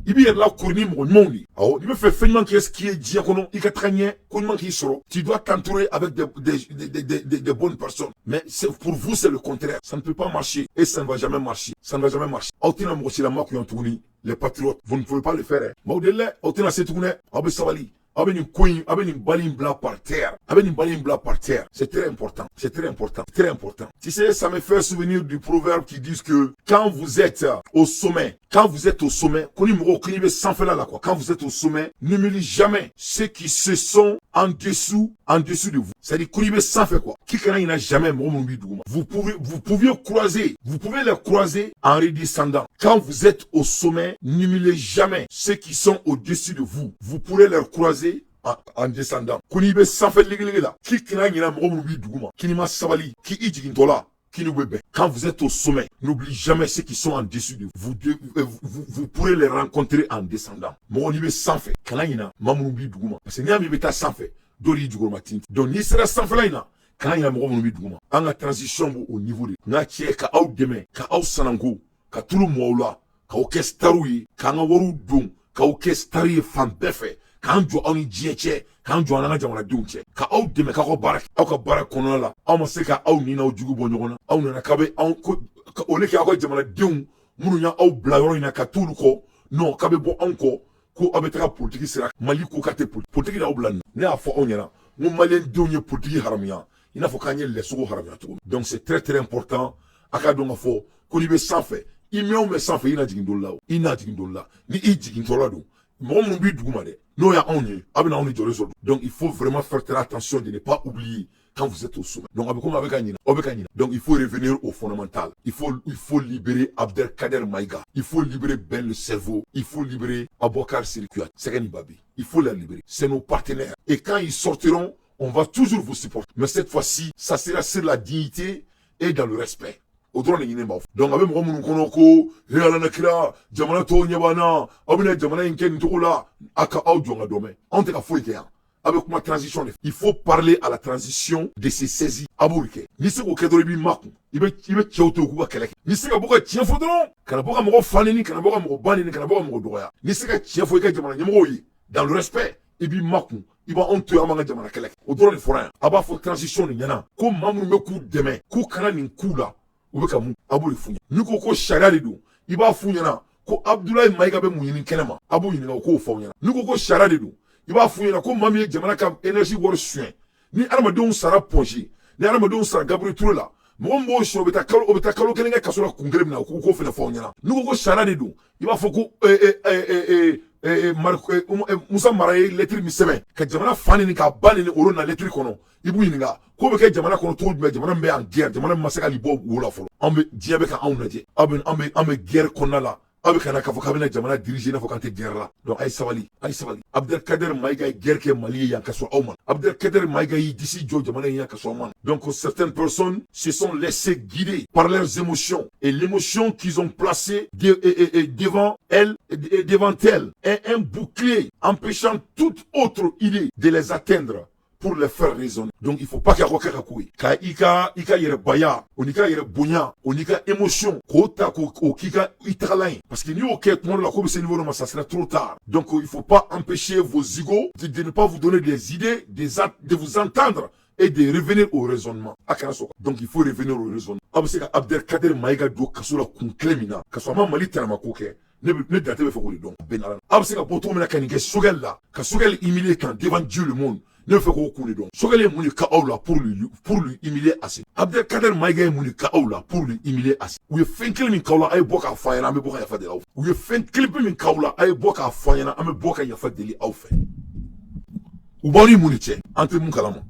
Speaker 1: I b'i yɛrɛ lakori ni mɔgɔ ɲumanw de ye. Awɔ, n'i bɛ fɛ fɛn ɲuman k'i ye diɲɛ kɔnɔ, i ka taga ɲɛ, ko ɲuman k'i sɔrɔ, tu dois t'entourer avec des bonnes personnes. Mais c'est pour vous, c'est le contraire. Ça ne peut pas marcher et ça ne va jamais marcher. Ça ne va jamais marcher. Aw tɛna mɔgɔ si la makuyan tuguni. Les patriotes, vous ne pouvez pas le faire, hein. Maaw deli dɛ, aw tɛna se tuguni dɛ. Aw bɛ sabali. Aw bɛ nin ko in, aw bɛ nin balle in bila par terre. Aw bɛ nin balle in bila par terre. C'est très important. C'est très important. Très important. Tu sais, ça me fait souvenir du proverbe qui dit que quand vous êtes au sommet, quand vous êtes au sommet, ko ni mɔgɔw ko n'i bɛ sanfɛla la quoi, quand vous êtes au sommet, n'humilie jamais ceux qui se sont en dessous de vous. C'est-à-dire ko n'i bɛ sanfɛ quoi, k'i kana ɲinɛ jamais mɔgɔ minnu b'i duguma. Vous pouvez les croiser en redescendant. Quand vous êtes au sommet, n'humiliez jamais ceux qui sont au-dessus de vous. Vous pourrez les croiser en descendant. Ko n'i bɛ sanfɛ ligiligi la, k'i kana ɲinɛ mɔgɔ minnu b'i duguma, k'i n'i ma sabali, k'i i jigintɔ la, k'i n'u bɛ bɛn. Quand vous êtes au sommet, n'oubliez jamais ceux qui sont en dessus de vous. Vous pourrez les rencontrer en descendant. Mɔgɔ n'i bɛ sanfɛ, kana ɲinɛ maa minnu b'i duguma. Parce que n'i y'a mɛn i bɛ taa sanfɛ, dɔw y'i jukɔrɔma tin. Donc n'i sera sanfɛla in na, kana ɲinɛ mɔgɔ minnu b'i duguma. An ka transition b'o o niveau de. N ka cɛ ka aw dɛmɛ, ka aw sananko, ka tulu mɔ aw la, k'aw kɛ starw ye, k'an ka wariw don, k'aw kɛ star ye fan bɛɛ fɛ, k'an jɔ aw ni diɲɛ cɛ, k'an jɔ an n'an ka jamanadenw cɛ, ka aw dɛmɛ k'aw ka baara kɛ. Aw ka baara kɔnɔna la, aw ma se ka aw ni n'aw jugu bɔ ɲɔgɔn na. Aw nana k'aw bɛ anw ko au lieu que aw ka jamanadenw minnu y'aw bila yɔrɔ in na ka t'olu kɔ, non, k'a bɛ bɔ anw kɔ, ko aw bɛ taga politiki sira. Mali ko k'a tɛ politiki d'aw bila nin. Ne y'a fɔ aw ɲɛna n ko maliyɛn denw ye politiki haramuya i n'a fɔ k'an ye lɛsogo haramuya cogo min. Donc c'est très très important. A k'a dɔn k'a fɔ ko n'i bɛ sanfɛ, i mɛn o mɛn sanfɛ, i na jigin dɔ la o, i na jigin dɔ la. Ni i jigintɔla don, mɔgɔ minnu b'i duguma dɛ, n'o y'anw ye, a bɛ na anw ni jɔlen sɔrɔ. Donc il faut vraiment faire très attention de ne pas oublier quand vous êtes au sommet. Donc a bɛ komi a bɛ ka ɲinɛ, aw bɛ ka ɲinɛ. Donc il faut revenir au fondamental. Il faut libérer Abdelkader Maïga, il faut libérer Ben le cerveau, il faut libérer Aboubacar Siri Kouyaté, Sɛgɛni Babi. Il faut les libérer, c'est nos partenaires, et quand ils sortiront, on va toujours vous supporter. Mais cette fois-ci, ça sera sur la dignité et dans le respect. O dɔrɔn de ɲini b'aw fɛ. Donc a bɛ mɔgɔ minnu kɔnɔ ko he ala na kira, jamana tɔw ɲɛ b'an na, aw bɛna jamana in kɛ nin cogo la, a ka aw jɔ ka dɔ mɛn. Anw tɛ ka foyi kɛ yan. A bɛ kuma transition de. Il faut parler à la transition de se saisir. A b'o de kɛ. N'i se k'o kɛ dɔrɔn, i b'i makun, i bɛ cɛw to yen k'u ka kɛlɛ kɛ. N'i se ka bɔ ka tiɲɛ fɔ dɔrɔn, kana bɔ ka mɔgɔ fa neni, kana bɔ ka mɔgɔ ba neni, kana bɔ ka mɔgɔ dɔgɔya. N'i se ka tiɲɛ fɔ i ka jamana ɲɛmɔgɔw ye dans le respect, i b'i makun, i b'anw to yen, an b'an ka jamana kɛlɛ kɛ. O dɔrɔn de fɔra yan. A b'a fɔ transition de ɲɛna ko maa minnu bɛ k'u dɛmɛ, k'u kana nin k'u la, u bɛ ka mun, a b'o de f'u ɲɛna. N'i ko ko sariya de don, i b'a f'u ɲɛna ko Abdoulaye Mayiga bɛ mun ɲini kɛnɛ ma, a b'u ɲininka, o k'o fɔ aw ɲɛna. N'i ko ko sariya de don, i b'a f'u ɲɛna ko maa min ye jamana ka énergie wari suɲɛ, ni adamadenw sara Point G, ni adamadenw sara Gabriel Touré la, mɔgɔ min b'o sɔrɔ, o bɛ taa kalo 1 kɛ kaso la kun kelen min na, o k'o fana fɔ aw ɲɛna. N'i ko ko sariya de don, i b'a fɔ ko Musa Mara ye lettre min sɛbɛn ka jamana fa neni k'a ba neni olu na lettre kɔnɔ, i b'u ɲininka k'o bɛ kɛ jamana kɔnɔ cogo jumɛn, jamana min bɛ en guerre, jamana min ma se ka bɔ wo la fɔlɔ. Anw bɛ diɲɛ bɛ ka anw lajɛ, aw bɛ an bɛ guerre kɔnɔna la, aw bɛ ka na k'a fɔ k'a bɛna jamana diriger i n'a fɔ k'an tɛ guerre la. Donc a ye sabali, a ye sabali. Abdelkader Maïga ye guerre kɛ Mali ye yan ka sɔrɔ aw ma. Abdelkader Maïga y'i disi jɔ jamana in yan ka sɔrɔ aw ma. Donc certaines personnes se sont laissées guider par leurs émotions, et l'émotion qu'ils ont placée devant elles et devant elles est un bouclier empêchant toute autre idée de les atteindre pour les faire raisonner. Donc il faut pas k'a kɛ ka ko ye ka i ka yɛrɛbaya, o n'i ka yɛrɛ bonya, o n'i ka émotion, k'o ta k'o k'i ka i tagalan ye, parce que n'i y'o kɛ tuma dɔ la, k'o bɛ se niveau dɔ ma, ça sera trop tard. Donc il faut pas empêcher vos égos de ne pas vous donner des idées, de vous entendre et de revenir au raisonnement. A kana sɔn. Donc il faut revenir au raisonnement. Aw bɛ se ka Abdelkader Maïga don kaso la kun kelen min na, ka sɔrɔ a ma Mali tɛnɛma ko kɛ, ne bɛ ne dante bɛ fɛ k'o de dɔn. Bɛn ala, aw bɛ se ka bɔ cogo min na ka nin kɛ Choguel la, ka Choguel humilier kan devant Dieu, le monde, ne bɛ fɛ k'o kun de dɔn. Choguel ye mun de ka aw la pour lui humilier assez? Abdelkader Maïga ye mun de ka aw la pour lui humilier assez? U ye fɛn kelen min k'aw la, a ye bɔ k'a fɔ an ɲɛna, an bɛ bɔ ka yafa deli aw fɛ. U ye fɛn kelen pe min k'aw la, a ye bɔ k'a fɔ an ɲɛna, an bɛ bɔ ka yafa deli aw fɛ. U b'aw ni mun de cɛ? An tɛ mun kalama.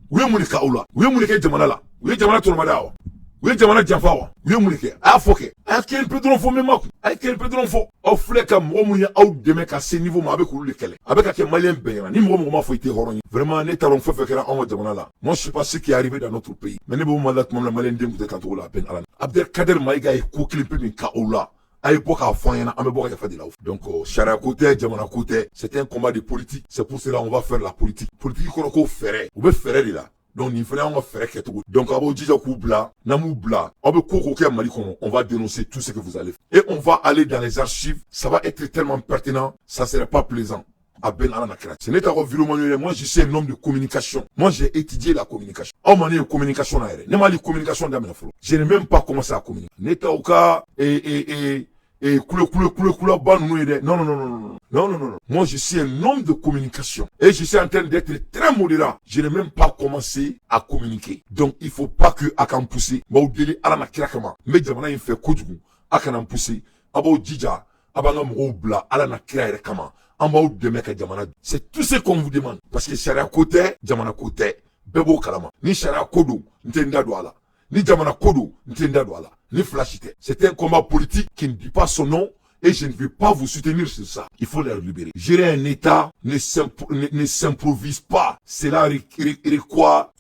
Speaker 1: U ye mun de k'aw la? U ye mun de kɛ jamana la? U ye jamana tɔnɔmada wa? U ye jamana janfa wa? U ye mun de kɛ? A y'a fɔ kɛ, a ye kelen pe dɔrɔn fɔ, min ma kun, a ye kelen pe dɔrɔn fɔ. Aw filɛ ka mɔgɔ minnu ye aw dɛmɛ ka se niveau ma, a bɛ k'olu de kɛlɛ. A bɛ ka kɛ maliyɛn bɛɛ ɲɛna. Ni mɔgɔ mɔgɔ m'a fɔ, i tɛ hɔrɔn ye. Vraiment, ne t'a dɔn fɛn fɛn kɛra anw ka jamana la. Moi, je sais pas ce qui est arrivé dans notre pays, mais ne bɛ Mali la tuma min na, maliyɛn den tun tɛ tan cogo la. A bɛn ala. Abdelkader Maïga ye ko kelen pe min ka aw la, a ye bɔ k'a fɔ an ɲɛna, an bɛ bɔ ka yafa deli aw fɛ. Donc sariya ko tɛ, jamana ko tɛ, c'est un combat de politique. C'est pour cela on va faire la politique. Politique kɔrɔ ko fɛɛrɛ, u bɛ fɛɛrɛ de la. Donc nin fana y'anw ka fɛɛrɛ kɛcogo. Donc a b'aw jija k'u bila. N'an m'u bila, aw bɛ ko ko kɛ Mali kɔnɔ, on va dénoncer tout ce que vous allez faire et on va aller dans les archives. Ça va être tellement pertinent, ça serait pas plaisant. A bɛɛ n'Ala na kira. Ce n'est pas vidéo. Moi, je suis un homme de communication. Moi, j'ai étudié la communication. Aw ma ne ye communication na yɛrɛ, ne m'ali communication daminɛ fɔlɔ. Je n'ai même pas commencé à communiquer. Ne t'aw ka et kule kule kule kule ba ninnu ye dɛ. Non, non, non, non, non, non, non, non, non. Moi, je suis un homme de communication et je suis en train d'être très modéré. Je n'ai même pas commencé à communiquer. Donc il faut pas que a k'an pousser. N b'aw deli Ala na kira kama. N bɛ jamana in fɛ kojugu, a kana n pousser. A b'aw jija, a b'an ka mɔgɔw bila Ala na kira yɛrɛ kama. An b'aw dɛmɛ ka jamana. C'est tout ce qu'on vous demande, parce que sariya ko tɛ, jamana ko tɛ, bɛɛ b'o kalama. Ni sariya ko don, n tɛ n da don a la. Ni jamana ko don, n tɛ n da don a la. Ni fila si tɛ, c'est un combat politique qui ne dit pas son nom et je ne vais pas vous soutenir sur ça. Il faut les libérer. Gérer un État ne s'improvise pas. Cela requiert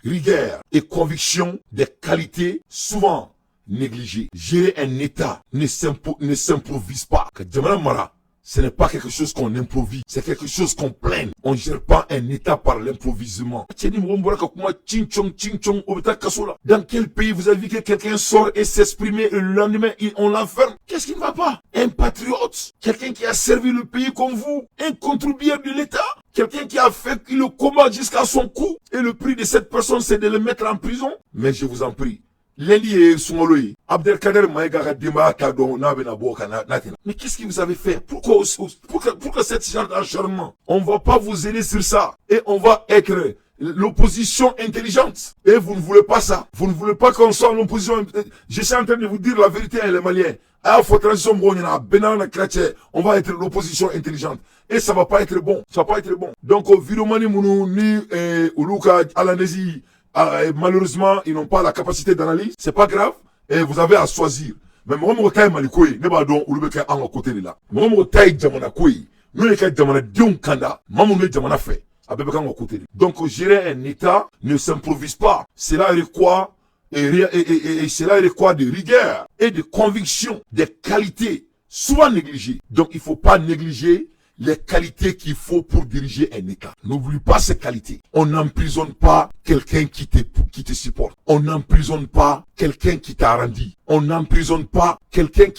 Speaker 1: rigueur et conviction, des qualités souvent négligées. Gérer un État ne s'improvise pas. Ka jamana mara, ce n'est pas quelque chose qu'on improvise, c'est quelque chose qu'on plane. On ne gère pas un État par l'improvisement. Dans quel pays vous avez vu que quelqu'un sort et s'exprimer et le lendemain, on l'enferme? Qu'est-ce qui ne va pas? Un patriote, quelqu'un qui a servi le pays comme vous, un contribuable de l'État, quelqu'un qui a fait le combat jusqu'à son cou, et le prix de cette personne, c'est de le mettre en prison. Mais je vous en prie, lundi ye sunkalo ye, Abdelkader Maïga ka denbaya t'a dɔn n'a bɛna bɔ ka n'a tɛna. Mais qu'est-ce que vous avez fait? Pourquoi cette genre d'acharnement? On va pas vous aider sur ça et on va être l'opposition intelligente. Et vous ne voulez pas ça. Vous ne voulez pas qu'on soit l'opposition. Je suis en train de vous dire la vérité, les Maliens. Ah, faut transition, on va être l'opposition intelligente. Et ça va pas être bon. Ça va pas être bon. Donc, vidéoman minnu ni olu ka analyse, malheureusement, ils n'ont pas la capacité d'analyse. C'est pas grave. Et vous avez à choisir. Mais mɔgɔ mɔgɔ ta ye Mali ko ye, ne b'a dɔn olu bɛ kɛ an ka côté de la. Mɔgɔ mɔgɔ ta ye jamana ko ye, n'o ye ka jamanadenw kanda, maa minnu bɛ jamana fɛ, a bɛɛ bɛ k'an ka côté de. Donc gérer un État ne s'improvise pas. Cela requiert et cela requiert de rigueur et de conviction, des qualités souvent négligées. Donc il faut pas négliger les qualités qu'il faut pour diriger un État. N'oublie pas ces qualités. On n'emprisonne pas quelqu'un qui te supporte. On n'emprisonne pas quelqu'un qui t'a rendu. On n'emprisonne pas quelqu'un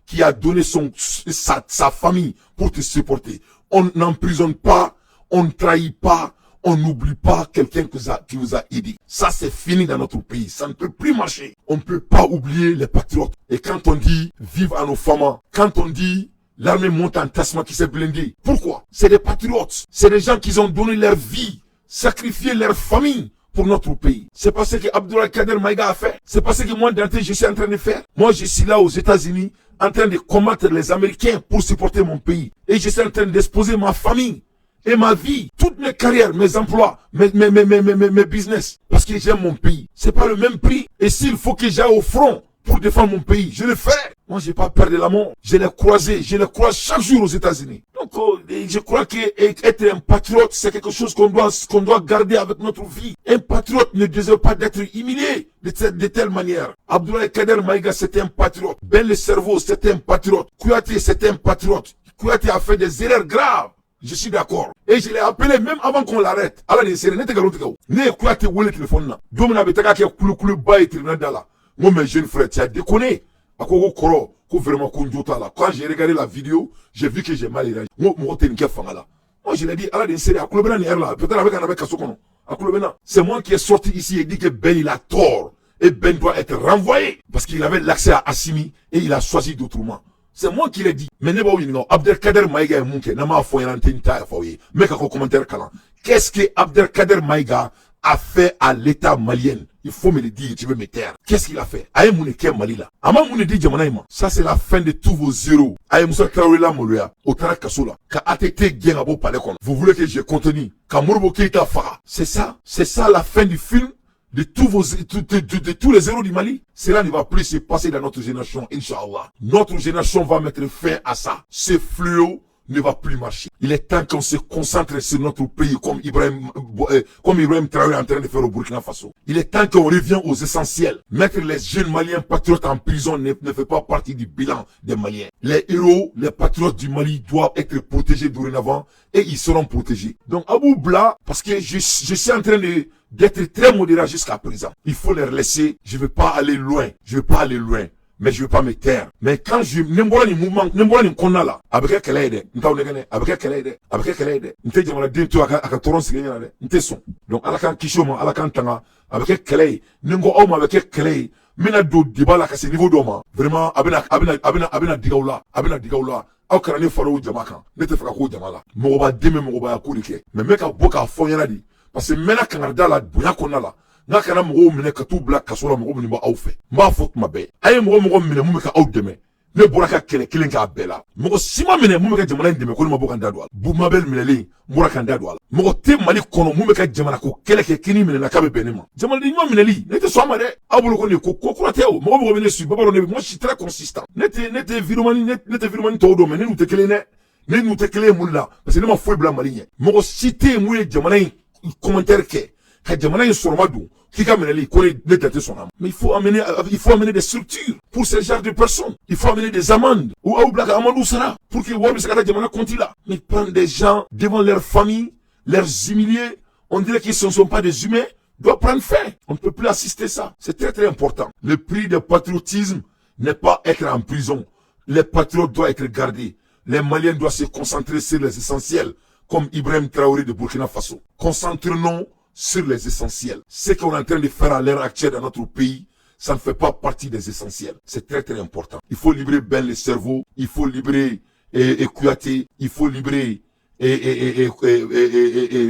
Speaker 1: qui a donné sa famille pour te supporter. On n'emprisonne pas, on ne trahit pas, on n'oublie pas quelqu'un qui vous a aidé. Ça, c'est fini dans notre pays. Ça ne peut plus marcher. On ne peut pas oublier les patriotes. Et quand on dit vive à nos femmes, quand on dit l'armée monte en tasma qui s'est blindée. Pourquoi? C'est des patriotes. C'est des gens qui ont donné leur vie, sacrifié leur famille pour notre pays. C'est pas ce que Abdoulaye Kader Maïga a fait. C'est pas ce que moi, Dante, je suis en train de faire. Moi, je suis là aux États-Unis en train de combattre les Américains pour supporter mon pays. Et je suis en train d'exposer ma famille et ma vie, toutes mes carrières, mes emplois, mes business. Parce que j'aime mon pays. C'est pas le même prix. Et s'il faut que j'aille au front pour défendre mon pays, je le ferai. Moi, j'ai pas peur de la mort. Je l'ai croisé, je le croise chaque jour aux États-Unis. Donc, je crois que être un patriote, c'est quelque chose qu'on doit garder avec notre vie. Un patriote ne désire pas d'être humilié de telle manière. Abdoulaye Kader Maïga, c'était un patriote. Ben le cerveau, c'était un patriote. Kouyaté, c'était un patriote. Kouyaté a fait des erreurs graves. Je suis d'accord. Et je l'ai appelé même avant qu'on l'arrête. Ala de sere ne tɛ nkalon tigɛ o. Ne ye Kouyaté wele téléphone na. Don min na a bɛ taga kɛ kulukuluba ye tribunal da la. N ko, mes jeunes frères, tu as déconné. A ko ko kɔrɔ ko vraiment ko n jo t'a la. Quand j'ai regardé la vidéo, j'ai vu que j'ai mal réagi. N ko mɔgɔ tɛ nin kɛ fanga la. Moi, je l'ai dit, Ala de sere a kulo bɛ na nin heure la. Peut-être a bɛ ka na bɛ kaso kɔnɔ. A kulo bɛ na. C'est moi qui est sorti ici et dit que Ben, il a tort. Et Ben doit être renvoyé. Parce qu'il avait l'accès à Assimi et il a choisi d'autrement. C'est moi qui l'ai dit. Mais ne b'aw ɲininka, Abdelkader Maïga ye mun kɛ? N'an m'a fɔ ɲɛna, n tɛ n ta fɔ aw ye. N bɛ ka ko commentaire kalan. Qu'est-ce que Abdelkader Maïga a fait à l'État malien? Il faut me le dire, tu veux me taire. Qu'est-ce qu'il a fait? A ye mun de kɛ Mali la? A ma mun de di jamana in ma? Ça, c'est la fin de tous vos héros. A ye Musa Traoré la maloya. O taara kaso la. Ka ATT gɛn ka bɔ palais kɔnɔ. Vous voulez que je continue? Ka Modibo Keïta faga. C'est ça? C'est ça la fin du film de tous les héros du Mali? Cela ne va plus se passer dans notre génération, Inch'Allah. Notre génération va mettre fin à ça. Ce fléau ne va plus marcher. Il est temps qu'on se concentre sur notre pays comme Ibrahim Traoré est en train de faire au Burkina Faso. Il est temps qu'on revienne aux essentiels. Mettre les jeunes Maliens patriotes en prison ne fait pas partie du bilan des Maliens. Les héros, les patriotes du Mali doivent être protégés dorénavant et ils seront protégés. Donc Abou Bla, parce que je suis en train de d'être très modéré jusqu'à présent. Il faut les laisser. Je ne veux pas aller loin. Je ne veux pas aller loin. Mais je ne veux pas me taire. Mais quand je ne bɔra nin mouvement, ne bɔra nin kɔnɔna la, a bɛ kɛ kɛlɛ ye dɛ. N t'aw nɛgɛn dɛ. A bɛ kɛ kɛlɛ ye dɛ. A bɛ kɛ kɛlɛ ye dɛ. N tɛ jamanaden to a ka tɔɔrɔ sigi ɲɛna dɛ. N tɛ sɔn. Donc Ala k'an kisi o ma, Ala k'an tanga. A bɛ kɛ kɛlɛ ye. Ni n ko aw ma, a bɛ kɛ kɛlɛ ye. N bɛna don débat la ka se niveau dɔ ma. Vraiment, a bɛna digi aw la. A bɛna digi aw la. Aw kana ne fara o jama kan. Ne tɛ fɛ ka k'o jama la. Mɔgɔba den bɛ mɔgɔbaya ko de kɛ. Mais n bɛ ka bɔ k'a fɔ n ɲɛna de. Parce que n mɛnna kangarida la bonya kɔnɔna la. N'a kana mɔgɔw minɛ ka t'u bila kaso la, mɔgɔ minnu b'aw fɛ, n b'a fɔ tuma bɛɛ, a ye mɔgɔ mɔgɔ minɛ mun bɛ ka aw dɛmɛ, ne bɔra ka kɛlɛ kelen k'a bɛɛ la. Mɔgɔ si ma minɛ mun bɛ ka jamana in dɛmɛ ko ne ma bɔ ka n da don a la. Bumabel minɛlen, n bɔra ka n da don a la. Mɔgɔ tɛ Mali kɔnɔ mun bɛ ka jamana ko kɛlɛ kɛ kini minɛna k'a bɛ bɛn ne ma. Jamanaden ɲuman minɛli, ne tɛ sɔn a ma dɛ. Aw bolo ko nin ko ko kura tɛ o. Mɔgɔ mɔgɔ bɛ ne su bamanan ne, moi je suis très consistant. Ne tɛ vidéoman, ne tɛ vidéoman tɔw dɔn, mais ne n'u tɛ kelen dɛ. Ne n'u tɛ kelen ye mun la? Parce que ne ma foyi bila Mali ɲɛ. Mɔgɔ si tɛ yen mun ye jamana in commentaire kɛ ka jamana in sɔrɔma don k'i ka minɛli ko ne date sɔnna. Mais il faut amener des structures pour ce genre de personnes. Il faut amener des amendes ou aw bila ka amende sara pour que wari bɛ se ka taa jamana compte la. Mais prendre des gens devant leur famille, les humilier, on dirait qu'ils ne sont pas des humains, doit prendre fin. On ne peut plus assister ça. C'est très très important. Le prix de patriotisme n'est pas être en prison. Les patriotes doivent être gardés. Les Maliens doivent se concentrer sur les essentiels, comme Ibrahim Traoré de Burkina Faso. Concentrons-nous sur les essentiels. Ce qu'on est en train de faire à l'heure actuelle dans notre pays, ça ne fait pas partie des essentiels. C'est très très important. Il faut libérer Ben le cerveau, il faut libérer et Kouyaté, il faut libérer et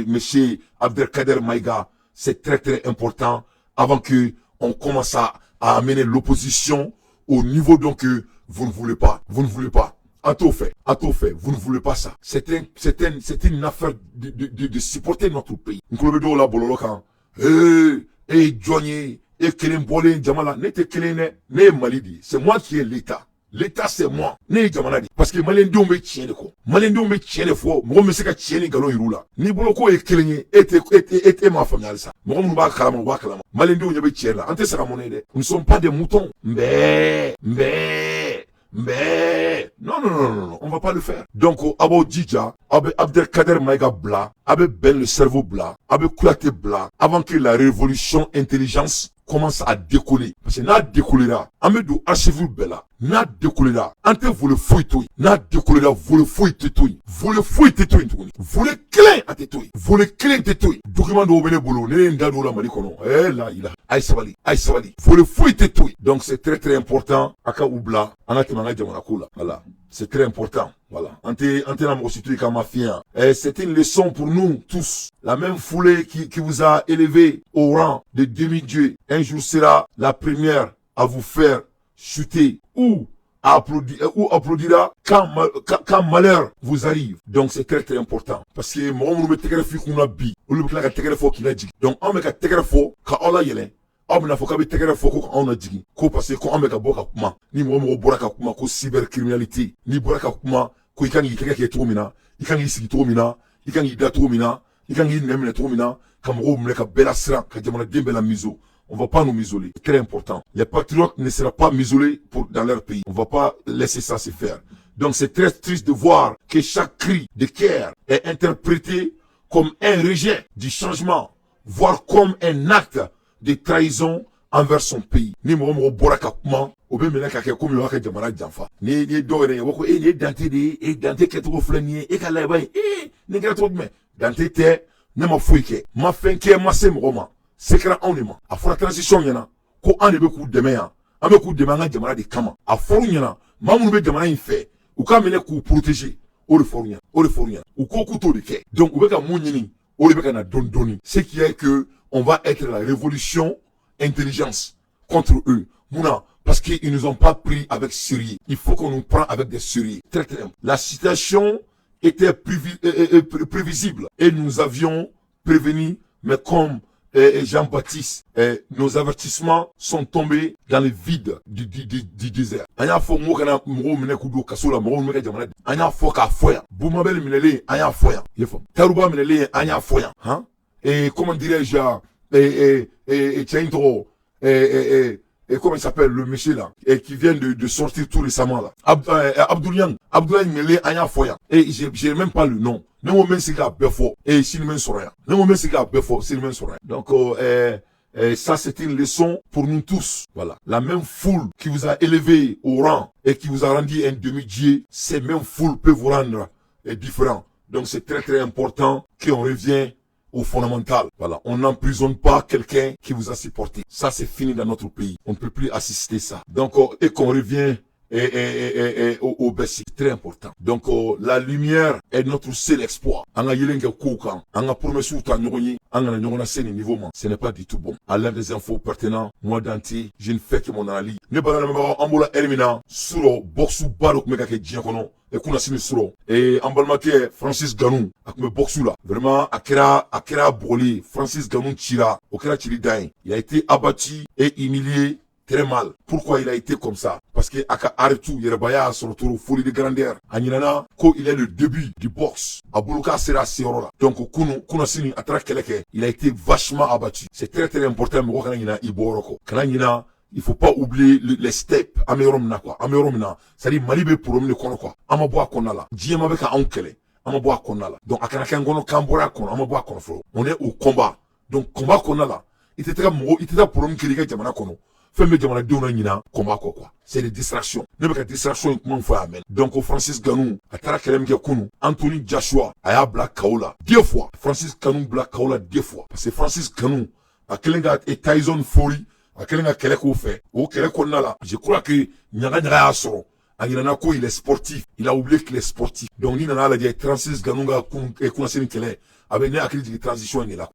Speaker 1: monsieur Abdelkader Maïga. C'est très très important avant que on commence à amener l'opposition au niveau donc que vous ne voulez pas. Vous ne voulez pas. À tout fait, à tout fait, vous ne voulez pas ça. C'est une affaire de supporter notre pays. N kulo bɛ dɔw la bɔlɔlɔ kan. Ee, e ye jɔn ye? E kelen bɔlen jama la. Ne tɛ kelen dɛ. Ne ye Mali de ye. C'est moi qui est l'État. L'État, c'est moi. Ne ye jamana de ye. Parce que maliyɛndenw bɛ tiɲɛ de kɔ. Maliyɛndenw bɛ tiɲɛ de fɔ. Mɔgɔ min bɛ se ka tiɲɛ ni nkalon yir'u la. N'i bolo k'o ye kelen ye, e tɛ e m'a faamuya halisa. Mɔgɔ minnu b'a kalama, u b'a kalama. Maliyɛndenw ɲɛ bɛ tiɲɛ la. An tɛ saga mɔnɛ ye dɛ. Nous ne sommes pas des moutons. Mbɛɛ, mbɛɛ, mbɛɛ. Non, non, non, non, non, on va pas le faire. Donc, aw b'aw jija, aw bɛ Abdelkader Maïga bila, aw bɛ Ben le cerveau bila, aw bɛ Kouyaté bila, avant que la révolution intelligence commence à décoller. Parce que n'a décollera, an bɛ don archive bɛɛ la. N'a décollera, an tɛ volet foyi to yen. N'a décollera, volet foyi tɛ to yen. Volet foyi tɛ to yen tuguni. Volet kelen a tɛ to yen. Volet kelen tɛ to yen. Document dɔw bɛ ne bolo, ne ye n da don o la Mali kɔnɔ. Eh la ilaha. A ye sabali, a ye sabali. Volet foyi tɛ to yen. Donc c'est très très important a ka u bila, an ka tɛmɛ an ka jamana ko la. Voilà. C'est très important. Voilà. An tɛ na mɔgɔ si to yen k'an ma fiɲɛ. Eh, c'est une leçon pour nous tous. La même foulée qui vous a élevé au rang de demi-dieu, un jour sera la première à vous faire chuter ou à applaudir, ou applaudira quand malheur vous arrive. Donc c'est très très important. Parce que mɔgɔ minnu bɛ tɛgɛrɛ f'i kunna bi, olu bɛ tila ka tɛgɛrɛ fɔ k'i lajigin. Donc anw bɛ ka tɛgɛrɛ fɔ ka aw layɛlɛn. Aw bɛna fɔ k'a bɛ tɛgɛrɛ fɔ ko k'anw lajigin. Ko parce que ko anw bɛ ka bɔ ka kuma. Ni mɔgɔ mɔgɔ bɔra ka kuma ko cybercriminalité, n'i bɔra ka kuma ko i kan k'i tɛgɛ kɛ cogo min na, i kan k'i sigi cogo min na, i kan k'i da cogo min na, i kan k'i nɛn minɛ cogo min na, ka mɔgɔw minɛ ka bɛɛ lasiran, ka jamanaden bɛɛ la miso. On va pas nous museler. C'est très important. Les patriotes ne seront pas muselés dans leur pays. On va pas laisser ça se faire. Donc c'est très triste de voir que chaque cri de guerre est interprété comme un rejet du changement, voire comme un acte de trahison envers son pays. Ni mɔgɔ mɔgɔ bɔra ka kuma, o bɛ minɛ ka kɛ komi o y'a ka jamana janfa. Ni ye dɔw yɛrɛ ye, u b'a fɔ ko e nin ye Dante de ye, e Dante kɛcogo filɛ nin ye, e ka layiba ye, ee nin kɛra cogo jumɛn? Dante tɛ, ne ma foyi kɛ, n ma fɛn kɛ, n ma se mɔgɔ ma. Se kɛra anw de ma. A fɔra transition ɲɛna ko an de bɛ k'u dɛmɛ yan, an bɛ k'u dɛmɛ an ka jamana de kama. A fɔr'u ɲɛna, maa minnu bɛ jamana in fɛ, u k'a minɛ k'u protéger. O de fɔr'u ɲɛna, o de fɔr'u ɲɛna. U ko k'u t'o de kɛ. Donc u bɛ ka mun ɲini, o de bɛ ka na dɔɔni dɔɔni. Ce qui est que on va être la révolution intelligence contre eux. Munna? Parce qu'ils nous ont pas pris avec sérieux. Il faut qu'on nous prenne avec des sérieux. Très très. La situation était prévisible et nous avions prévenu, mais comme Jean-Baptiste, nos avertissements sont tombés dans le vide du désert. An y'a fɔ mɔgɔ kana mɔgɔw minɛ k'u don kaso la, mɔgɔw minɛ ka jamana. An y'a fɔ k'a fɔ yan. Bumabel minɛlen, an y'a fɔ yan. I y'a faamu? Taruba minɛlen, an y'a fɔ yan. Han? Et comment dirais-je, et cɛ in tɔgɔ, Et comment il s'appelle, le monsieur là, et qui vient de sortir tout récemment là. Abdoulaye, Abdoulaye Mele an y'a fɔ yan. Et j'ai même pas le nom. Ne ko n bɛ sigi k'a bɛɛ fɔ et sini bɛ n sɔrɔ yan. Ne ko n bɛ sigi k'a bɛɛ fɔ, sini bɛ n sɔrɔ yan. Donc ça, c'est une leçon pour nous tous. Voilà. La même foule qui vous a élevé au rang et qui vous a rendu un demi-dieu, ces mêmes foules peuvent vous rendre différent. Donc c'est très très important qu'on revient au fondamental. Voilà. On n'emprisonne pas quelqu'un qui vous a supporté. Ça, c'est fini dans notre pays. On ne peut plus assister ça. Donc, et qu'on revient et au basic. Très important. Donc, la lumière est notre seul espoir. An ka yelen kɛ kow kan, an ka promesse ta ɲɔgɔn ye, an kana ɲɔgɔn lase nin niveau ma. Ce n'est pas du tout bon. À l'heure des infos pertinents, moi Dante, je ne fais que mon analyse. Ne bala lamɛnbagaw, an bɔra heure min na, surɔ boxe ba dɔ tun bɛ ka kɛ diɲɛ kɔnɔ. E kunasini surɔ e an balimakɛ Francis Ngannou, a tun bɛ boxe la. Vraiment, a kɛra bugɔli ye. Francis Ngannou cira, o kɛra cili dan ye. Il a été abattu et humilié très mal. Pourquoi il a été comme ça? Parce que a ka arrêt yɛrɛbaya y'a sɔrɔ trop, folie de grandeur. A ɲinana ko il est le début du boxe. A bolo k'a sera a seyɔrɔ la. Donc kunu kunasini a taara kɛlɛ kɛ. Il a été vachement abattu. C'est très très important, mɔgɔ kana ɲina i bɔyɔrɔ kɔ. Kana ɲina. Il faut pas oublier les steps. An bɛ yɔrɔ min na quoi. An bɛ yɔrɔ min na. C'est-à-dire Mali bɛ problème de kɔnɔ quoi. An ma bɔ a kɔnɔna la. Diɲɛ ma bɛ ka anw kɛlɛ. An ma bɔ a kɔnɔna la. Donc a kana kɛ n kɔnɔ k'an bɔra a kɔnɔ. An ma bɔ a kɔnɔ fɔlɔ. On est au combat. Donc combat kɔnɔna la, i tɛ taga mɔgɔ, i tɛ taa problème créer i ka jamana kɔnɔ. Fɛn bɛ jamanadenw na ɲina combat kɔ quoi. C'est des distractions. Ne bɛ ka distraction in kuma fɔ a mɛn. Donc Francis Ngannou, a taara kɛlɛ min kɛ kunu, Anthony Joshua, a y'a bila KO la deux fois. Francis Ngannou bila KO la deux fois. Parce que Francis Ngannou, a kɛlen ka Tyson Fury, a kɛlen ka kɛlɛ k'o fɛ. O kɛlɛ kɔnɔna la, je crois que ɲaga ɲaga y'a sɔrɔ. A ɲinana ko il est sportif. Il a oublié qu'il est sportif. Donc n'i nana lajɛ Francis Ngannou ka kunnasini kɛlɛ, a bɛ ne hakili jigin transition in de la.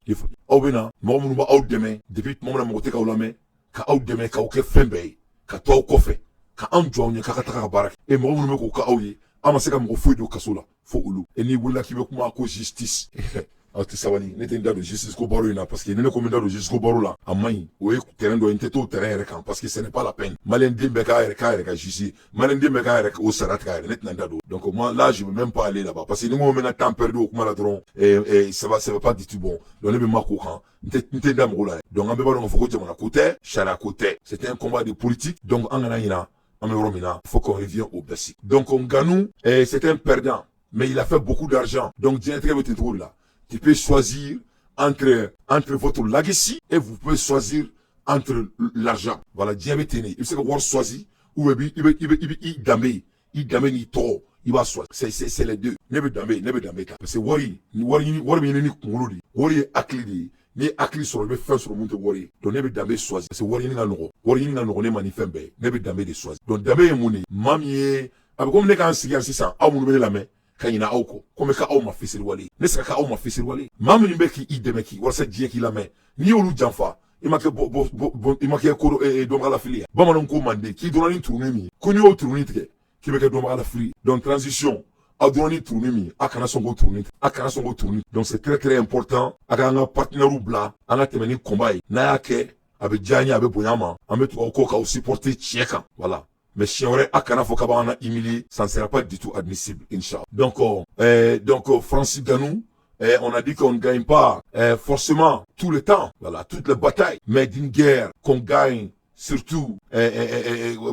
Speaker 1: Aw bɛ na mɔgɔ minnu b'aw dɛmɛ depuis tuma min na mɔgɔ tɛ k'aw lamɛn, ka aw dɛmɛ k'aw kɛ fɛn bɛɛ ye, ka to aw kɔfɛ, ka anw jɔ aw ɲɛ k'a ka taga ka baara kɛ. E mɔgɔ minnu bɛ k'o kɛ aw ye, an ma se ka mɔgɔ foyi don kaso la fo olu. E n'i wulila k'i bɛ kuma ko justice, aw tɛ sabali. Ne tɛ n da don justice ko baro in na, parce que ni ne ko n bɛ da don justice ko baro la, a man ɲi. O ye terrain dɔ ye, n tɛ t'o terrain yɛrɛ kan, parce que ce n'est pas la peine. Malien den bɛɛ k'a yɛrɛ ka justice, malien den bɛɛ k'a yɛrɛ o sara tigɛ a yɛrɛ. Ne tɛna n da don. Donc moi là, je veux même pas aller là-bas, parce que ni n ko n bɛ n ka temps perdu o kuma la dɔrɔn, ça va, ça va pas du tout bon. Donc ne bɛ ma k'o kan, n tɛ n da mɔgɔ la. Donc an bɛɛ b'a dɔn k'a fɔ ko jamana ko tɛ, sariya ko tɛ, c'est un combat de politique. Donc an kana ɲina an bɛ yɔrɔ min na, faut qu'on revienne au basic. Donc Ngannou, c'est un perdant, mais il a fait beaucoup d'argent. Donc diɲɛlatigɛ bɛ ten cogo de la. Tu peux choisir entre votre legacy et vous pouvez choisir entre l'argent. Voilà, diɲɛ bɛ ten de. I bɛ se ka wari choisir ou i bɛ i danbe, i danbe n'i tɔgɔ, i b'a choisir. C'est les deux. Ne bɛ danbe ta. Parce que wari, ni wari ɲini, wari bɛ ɲini ni kunkolo de ye. Wari ye hakili de ye. N'i ye hakili sɔrɔ, i bɛ fɛn sɔrɔ mun tɛ wari ye. Donc ne bɛ danbe choisir. Parce que wari ɲini ka nɔgɔ. Wari ɲini ka nɔgɔ ne ma ni fɛn bɛɛ ye. Ne bɛ danbe de choisir. Donc danbe ye mun de ye? Maa min ye, a bɛ komi ne k'an sigi yan sisan, aw minnu bɛ ne lamɛn, ka ɲina aw kɔ, komi ka aw ma fisiriwale ye. Ne se ka kɛ aw ma fisiriwale ye. Maa minnu bɛ k'i dɛmɛ k'i walasa diɲɛ k'i lamɛn, n'i y'olu janfa, i ma kɛ bɔ, i ma kɛ ko dɔnbagalafili ye. Bamananw ko manden k'i dɔnna ni turunin min ye, ko n'i y'o turunin tigɛ, k'i bɛ kɛ dɔnbagalafili ye. Donc transition, aw dɔnna ni turunin min ye, a kana sɔn k'o turunin tigɛ, a kana sɔn k'o turunin. Donc c'est très très important, a k'an ka partenaires bila, an ka tɛmɛ ni combat ye. N'a y'a kɛ, a bɛ diya an ye, a bɛ bonya an ma, an bɛ tugu aw kɔ k'aw supporter tiɲɛ kan. Voilà. Mais siɲɛ wɛrɛ, a kana fɔ k'a b'an na humilier, ça ne sera pas du tout admissible, inchallah. Donc Francis Ngannou, on a dit qu'on ne gagne pas forcément tout le temps, voilà, toutes les batailles, mais d'une guerre qu'on gagne surtout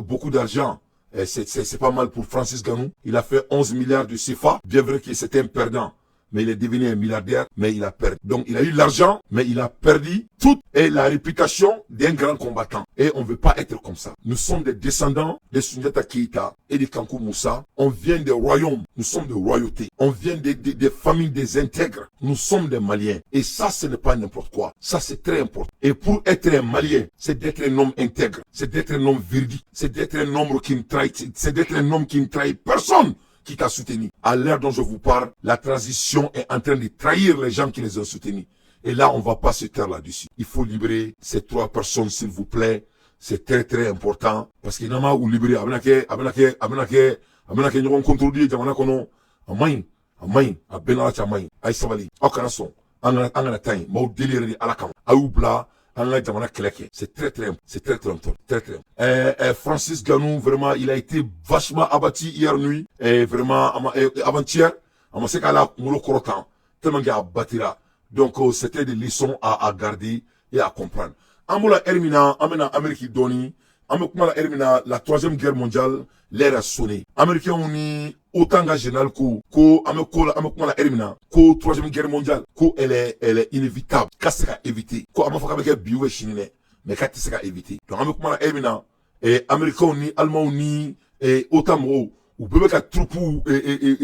Speaker 1: beaucoup d'argent, c'est pas mal pour Francis Ngannou. Il a fait 11 milliards de CFA, bien vrai que c'était un perdant, mais il est devenu un milliardaire, mais il a perdu. Donc il a eu l'argent, mais il a perdu toute et la réputation d'un grand combattant. Et on ne veut pas être comme ça. Nous sommes des descendants de Sundiata Keïta et de Kankou Moussa. On vient des royaumes. Nous sommes de royautés. On vient des familles des intègres. Nous sommes des Maliens. Et ça, ce n'est pas n'importe quoi. Ça, c'est très important. Et pour être un Malien, c'est d'être un homme intègre. C'est d'être un homme véridique. C'est d'être un homme qui ne trahit. C'est d'être un homme qui ne trahit personne qui t'a soutenu. À l'heure dont je vous parle, la transition est en train de trahir les gens qui les ont soutenus. Et là, on va pas se taire là-dessus. Il faut libérer ces trois personnes, s'il vous plaît. C'est très, très important. Parce que n'an ma u libérer, a bɛna kɛ, a bɛna kɛ, a bɛna kɛ, a bɛna kɛ ɲɔgɔn contredit jamana kɔnɔ. A man ɲi, a man ɲi, a bɛɛ n'Ala cɛ, a man ɲi. A ye sabali, aw kana sɔn. An kana taa yen. M'aw deli yɛrɛ de Ala kama. A y'u bila an ka jamana kɛlɛ kɛ. C'est très très, c'est très très important, très très. Francis Ngannou, vraiment, il a été vachement abattu hier nuit. Et vraiment, avant-hier, a ma se k'a la kunkolo kɔrɔtan tellement qu'il a batira. Donc c'était des leçons à garder et à comprendre. An bɔra heure min na, an bɛna Amérique dɔɔni. An bɛ kuma la heure min na, la troisième guerre mondiale, l'heure a sonné. Américains ni OTAN ka général ko an bɛ ko la, an bɛ kuma la heure min na, ko troisième guerre mondiale, ko elle est inévitable, k'a se ka éviter. Ko a ma fɔ k'a bɛ kɛ bi ou sini dɛ, mais k'a tɛ se ka éviter. Donc an bɛ kuma la heure min na, américains ni allemands ni OTAN mɔgɔw, u bɛɛ bɛ ka troupes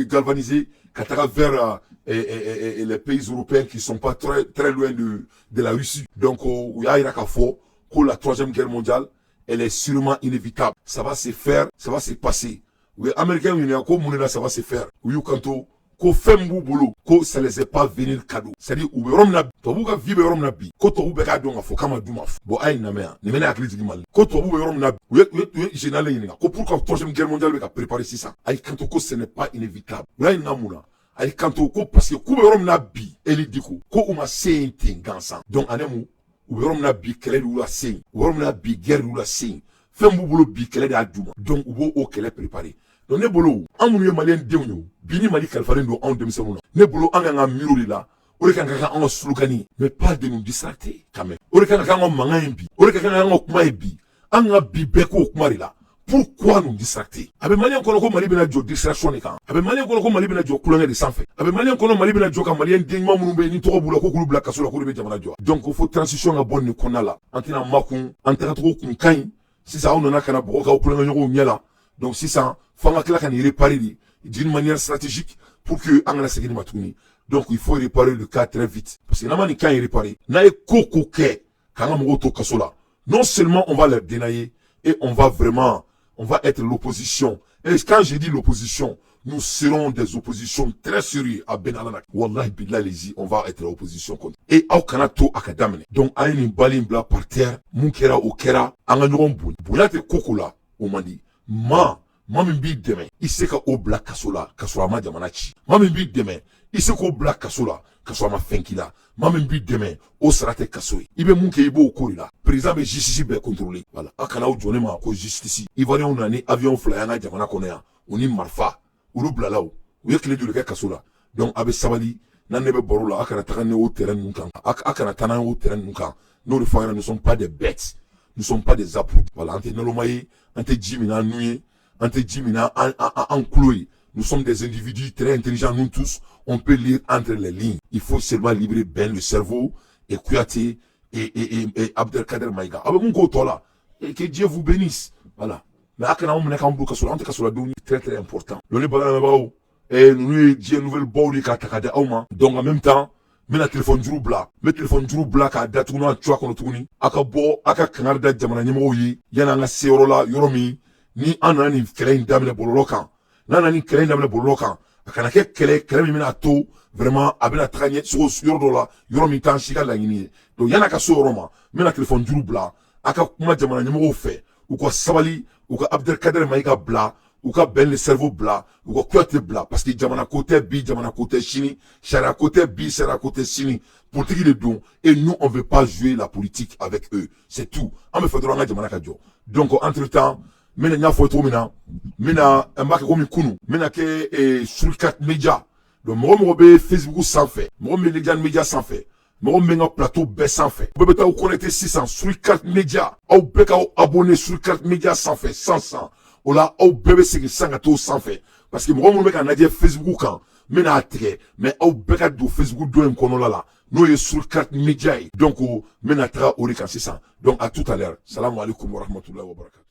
Speaker 1: galvaniser ka taga vers les pays européens qui sont pas très très loin de la Russie. Donc u y'a yira k'a fɔ ko la troisième guerre mondiale, elle est sûrement inévitable. Ça va se faire, ça va se passer. U ye américains ɲininka ko mun de la ça va se faire. U y'u kanto ko fɛn min b'u bolo, ko ça les est pas venir cadeau. C'est à dire, u bɛ yɔrɔ min na, tubabuw ka vie bɛ yɔrɔ min na bi, ko tubabu bɛɛ k'a dɔn k'a fɔ k'a ma d'u ma. Bon, a ye nin lamɛn yan, nin bɛ ne hakili jigin Mali. Ko tubabu bɛ yɔrɔ min na, u ye général ɲininka ko pourquoi troisième guerre mondiale bɛ ka préparer sisan. A y'i kanto ko ce n'est pas inévitable. U y'a ɲininka mun na, a y'i kanto ko parce que k'u bɛ yɔrɔ min na bi, Eli Diko, ko u ma se yen ten gansan. Donc ani mun, u bɛ yɔrɔ min na bi, kɛlɛ de y'u lase yen. U bɛ yɔrɔ min na bi, guerre de y'u lase yen. Fɛn b'u bolo bi, kɛlɛ de y'a d'u ma. Donc u b'o o kɛlɛ préparer. Donc ne bolo, an minnu ye maliyɛn denw ye bi, ni Mali kalifalen don anw denmisɛnninw na, ne bolo, an kan ka miiri o de la. O de kan ka kɛ an ka slogan ye, mais pas de nous distracter quand même. O de kan ka kɛ an ka mankan ye bi, o de ka kan ka kɛ an ka kuma ye bi. An ka bi bɛɛ k'o kuma de la. Pourquoi nous distracter? A bɛ maliyɛn kɔnɔ ko Mali bɛna jɔ distraction de kan. A bɛ maliyɛn kɔnɔ ko Mali bɛna jɔ kulonkɛ de sanfɛ. A bɛ maliyɛn kɔnɔ Mali bɛna jɔ ka maliyɛn den ɲuman minnu bɛ yen ni tɔgɔ b'u la, ko k'olu bila kaso la, k'olu bɛ jamana jɔ. Donc ko fo transition ka bɔ nin kɔnɔna la. An tɛna makun, an tagacogo kun ka ɲi. Sisan aw nana ka na bɔgɔ k'aw kulonkɛɲɔgɔnw ɲɛ la. Donc sisan f'an ka tila ka nin réparer de d'une manière stratégique pour que an kana segin nin ma tuguni. Donc il faut réparer le cas très vite, parce que n'an ma nin cas in réparer, n'a ye ko ko kɛ k'an ka mɔgɔw to kaso la, non seulement on va leur dénailler et on va vraiment, on va être l'opposition. Et quand je dis l'opposition, nous serons des oppositions très sérieux à Ben Alana. Wallahi billahi, on va être l'opposition contre. Et aw kana to a ka daminɛ. Donc a ye nin bali in bila par terre. Mun kɛra, o kɛra. An ka ɲɔgɔn bonya. Bonya tɛ ko ko la, o man di. Maa min b'i dɛmɛ, i se ka o bila kaso la ka sɔrɔ a ma jamana ci. Maa min b'i dɛmɛ, i se k'o bila kaso la ka sɔrɔ a ma fɛn k'i la. Maa min b'i dɛmɛ, o sara tɛ kaso ye. I bɛ mun kɛ, i b'o ko de la. Président bɛ justice bɛɛ contrôler. Voilà. A kana aw jɔ ne ma ko justice. Ivoiriens nana ni avion fila y'an ka jamana kɔnɔ yan, u ni marifa, olu bilala o. U ye tile joli kɛ kaso la? Donc a bɛ sabali, n'a ne bɛ baro la, a kana taga ne o terrain ninnu kan. A kana taa n'an o terrain ninnu kan. N'o de fɔ an ɲɛna, nous sommes pas des bêtes. Nous sommes pas des applaudis. Voilà, an tɛ naloma ye, an tɛ ji min an nun ye, an tɛ ji min an tulo ye. Nous sommes des individus très intelligents, nous tous. On peut lire entre les lignes. Il faut seulement libérer Ben le cerveau et Kouyaté et Abdelkader Maïga. Ah ben, mon côté là. Et que Dieu vous bénisse. Voilà. Mais a kana anw minɛ k'an bolo kaso la, an tɛ kaso la don, très très important. Donc ne balimaw, ninnu ye diɲɛ nouvelle baw de k'a ta k'a di aw ma. Donc en même temps, n bɛna téléphone juru bila, n bɛ téléphone juru bila k'a datugu n'a cogoya kɔnɔ tuguni. A ka bɔ, a ka kangari da jamana ɲɛmɔgɔw ye yanni an ka se yɔrɔ la, yɔrɔ min ni an nana nin kɛlɛ in daminɛ bɔlɔlɔ kan. N'a nana nin kɛlɛ in daminɛ bɔlɔlɔ kan, a kana kɛ kɛlɛ, kɛlɛ min bɛna to vraiment a bɛna taga ɲɛ sogo yɔrɔ dɔ la, yɔrɔ min t'an si ka laɲini ye. Donc yan'a ka so yɔrɔ ma, n bɛna téléphone juru bila, a ka kuma jamana ɲɛmɔgɔw fɛ, u ka sabali, u ka Abdelkader Maïga bila, u ka Ben le cerveau bila, u ka Kouyaté bila, parce que jamana ko tɛ bi, jamana ko tɛ sini, sariya ko tɛ bi, sariya ko tɛ sini, politique de don. Et nous, on veut pas jouer la politique avec eux, c'est tout. An bɛ fɛ dɔrɔn an ka jamana ka jɔ. Donc entre temps, n bɛna, n y'a fɔ cogo min na, n bɛna, n b'a kɛ komi kunun, n bɛna kɛ sur 4 média. Donc mɔgɔ mɔgɔ bɛ Facebook sanfɛ, mɔgɔ min bɛ Lejan Media sanfɛ, mɔgɔ min bɛ n ka plateau bɛɛ sanfɛ, bɛɛ bɛ taa aw connecté sisan sur 4 média. Aw bɛɛ k'aw abonné sur 4 média sanfɛ san san. O la, aw bɛɛ bɛ segin sisan ka t'o sanfɛ, parce que mɔgɔ minnu bɛ ka lajɛ Facebook kan, n bɛna a tigɛ, mais aw bɛɛ ka don Facebook dɔ in kɔnɔna la, n'o ye sur 4 média ye. Donc n bɛna taga o de kan sisan. Donc à tout à l'heure. Salamu alaikum warahmatullahi wabarakatuh.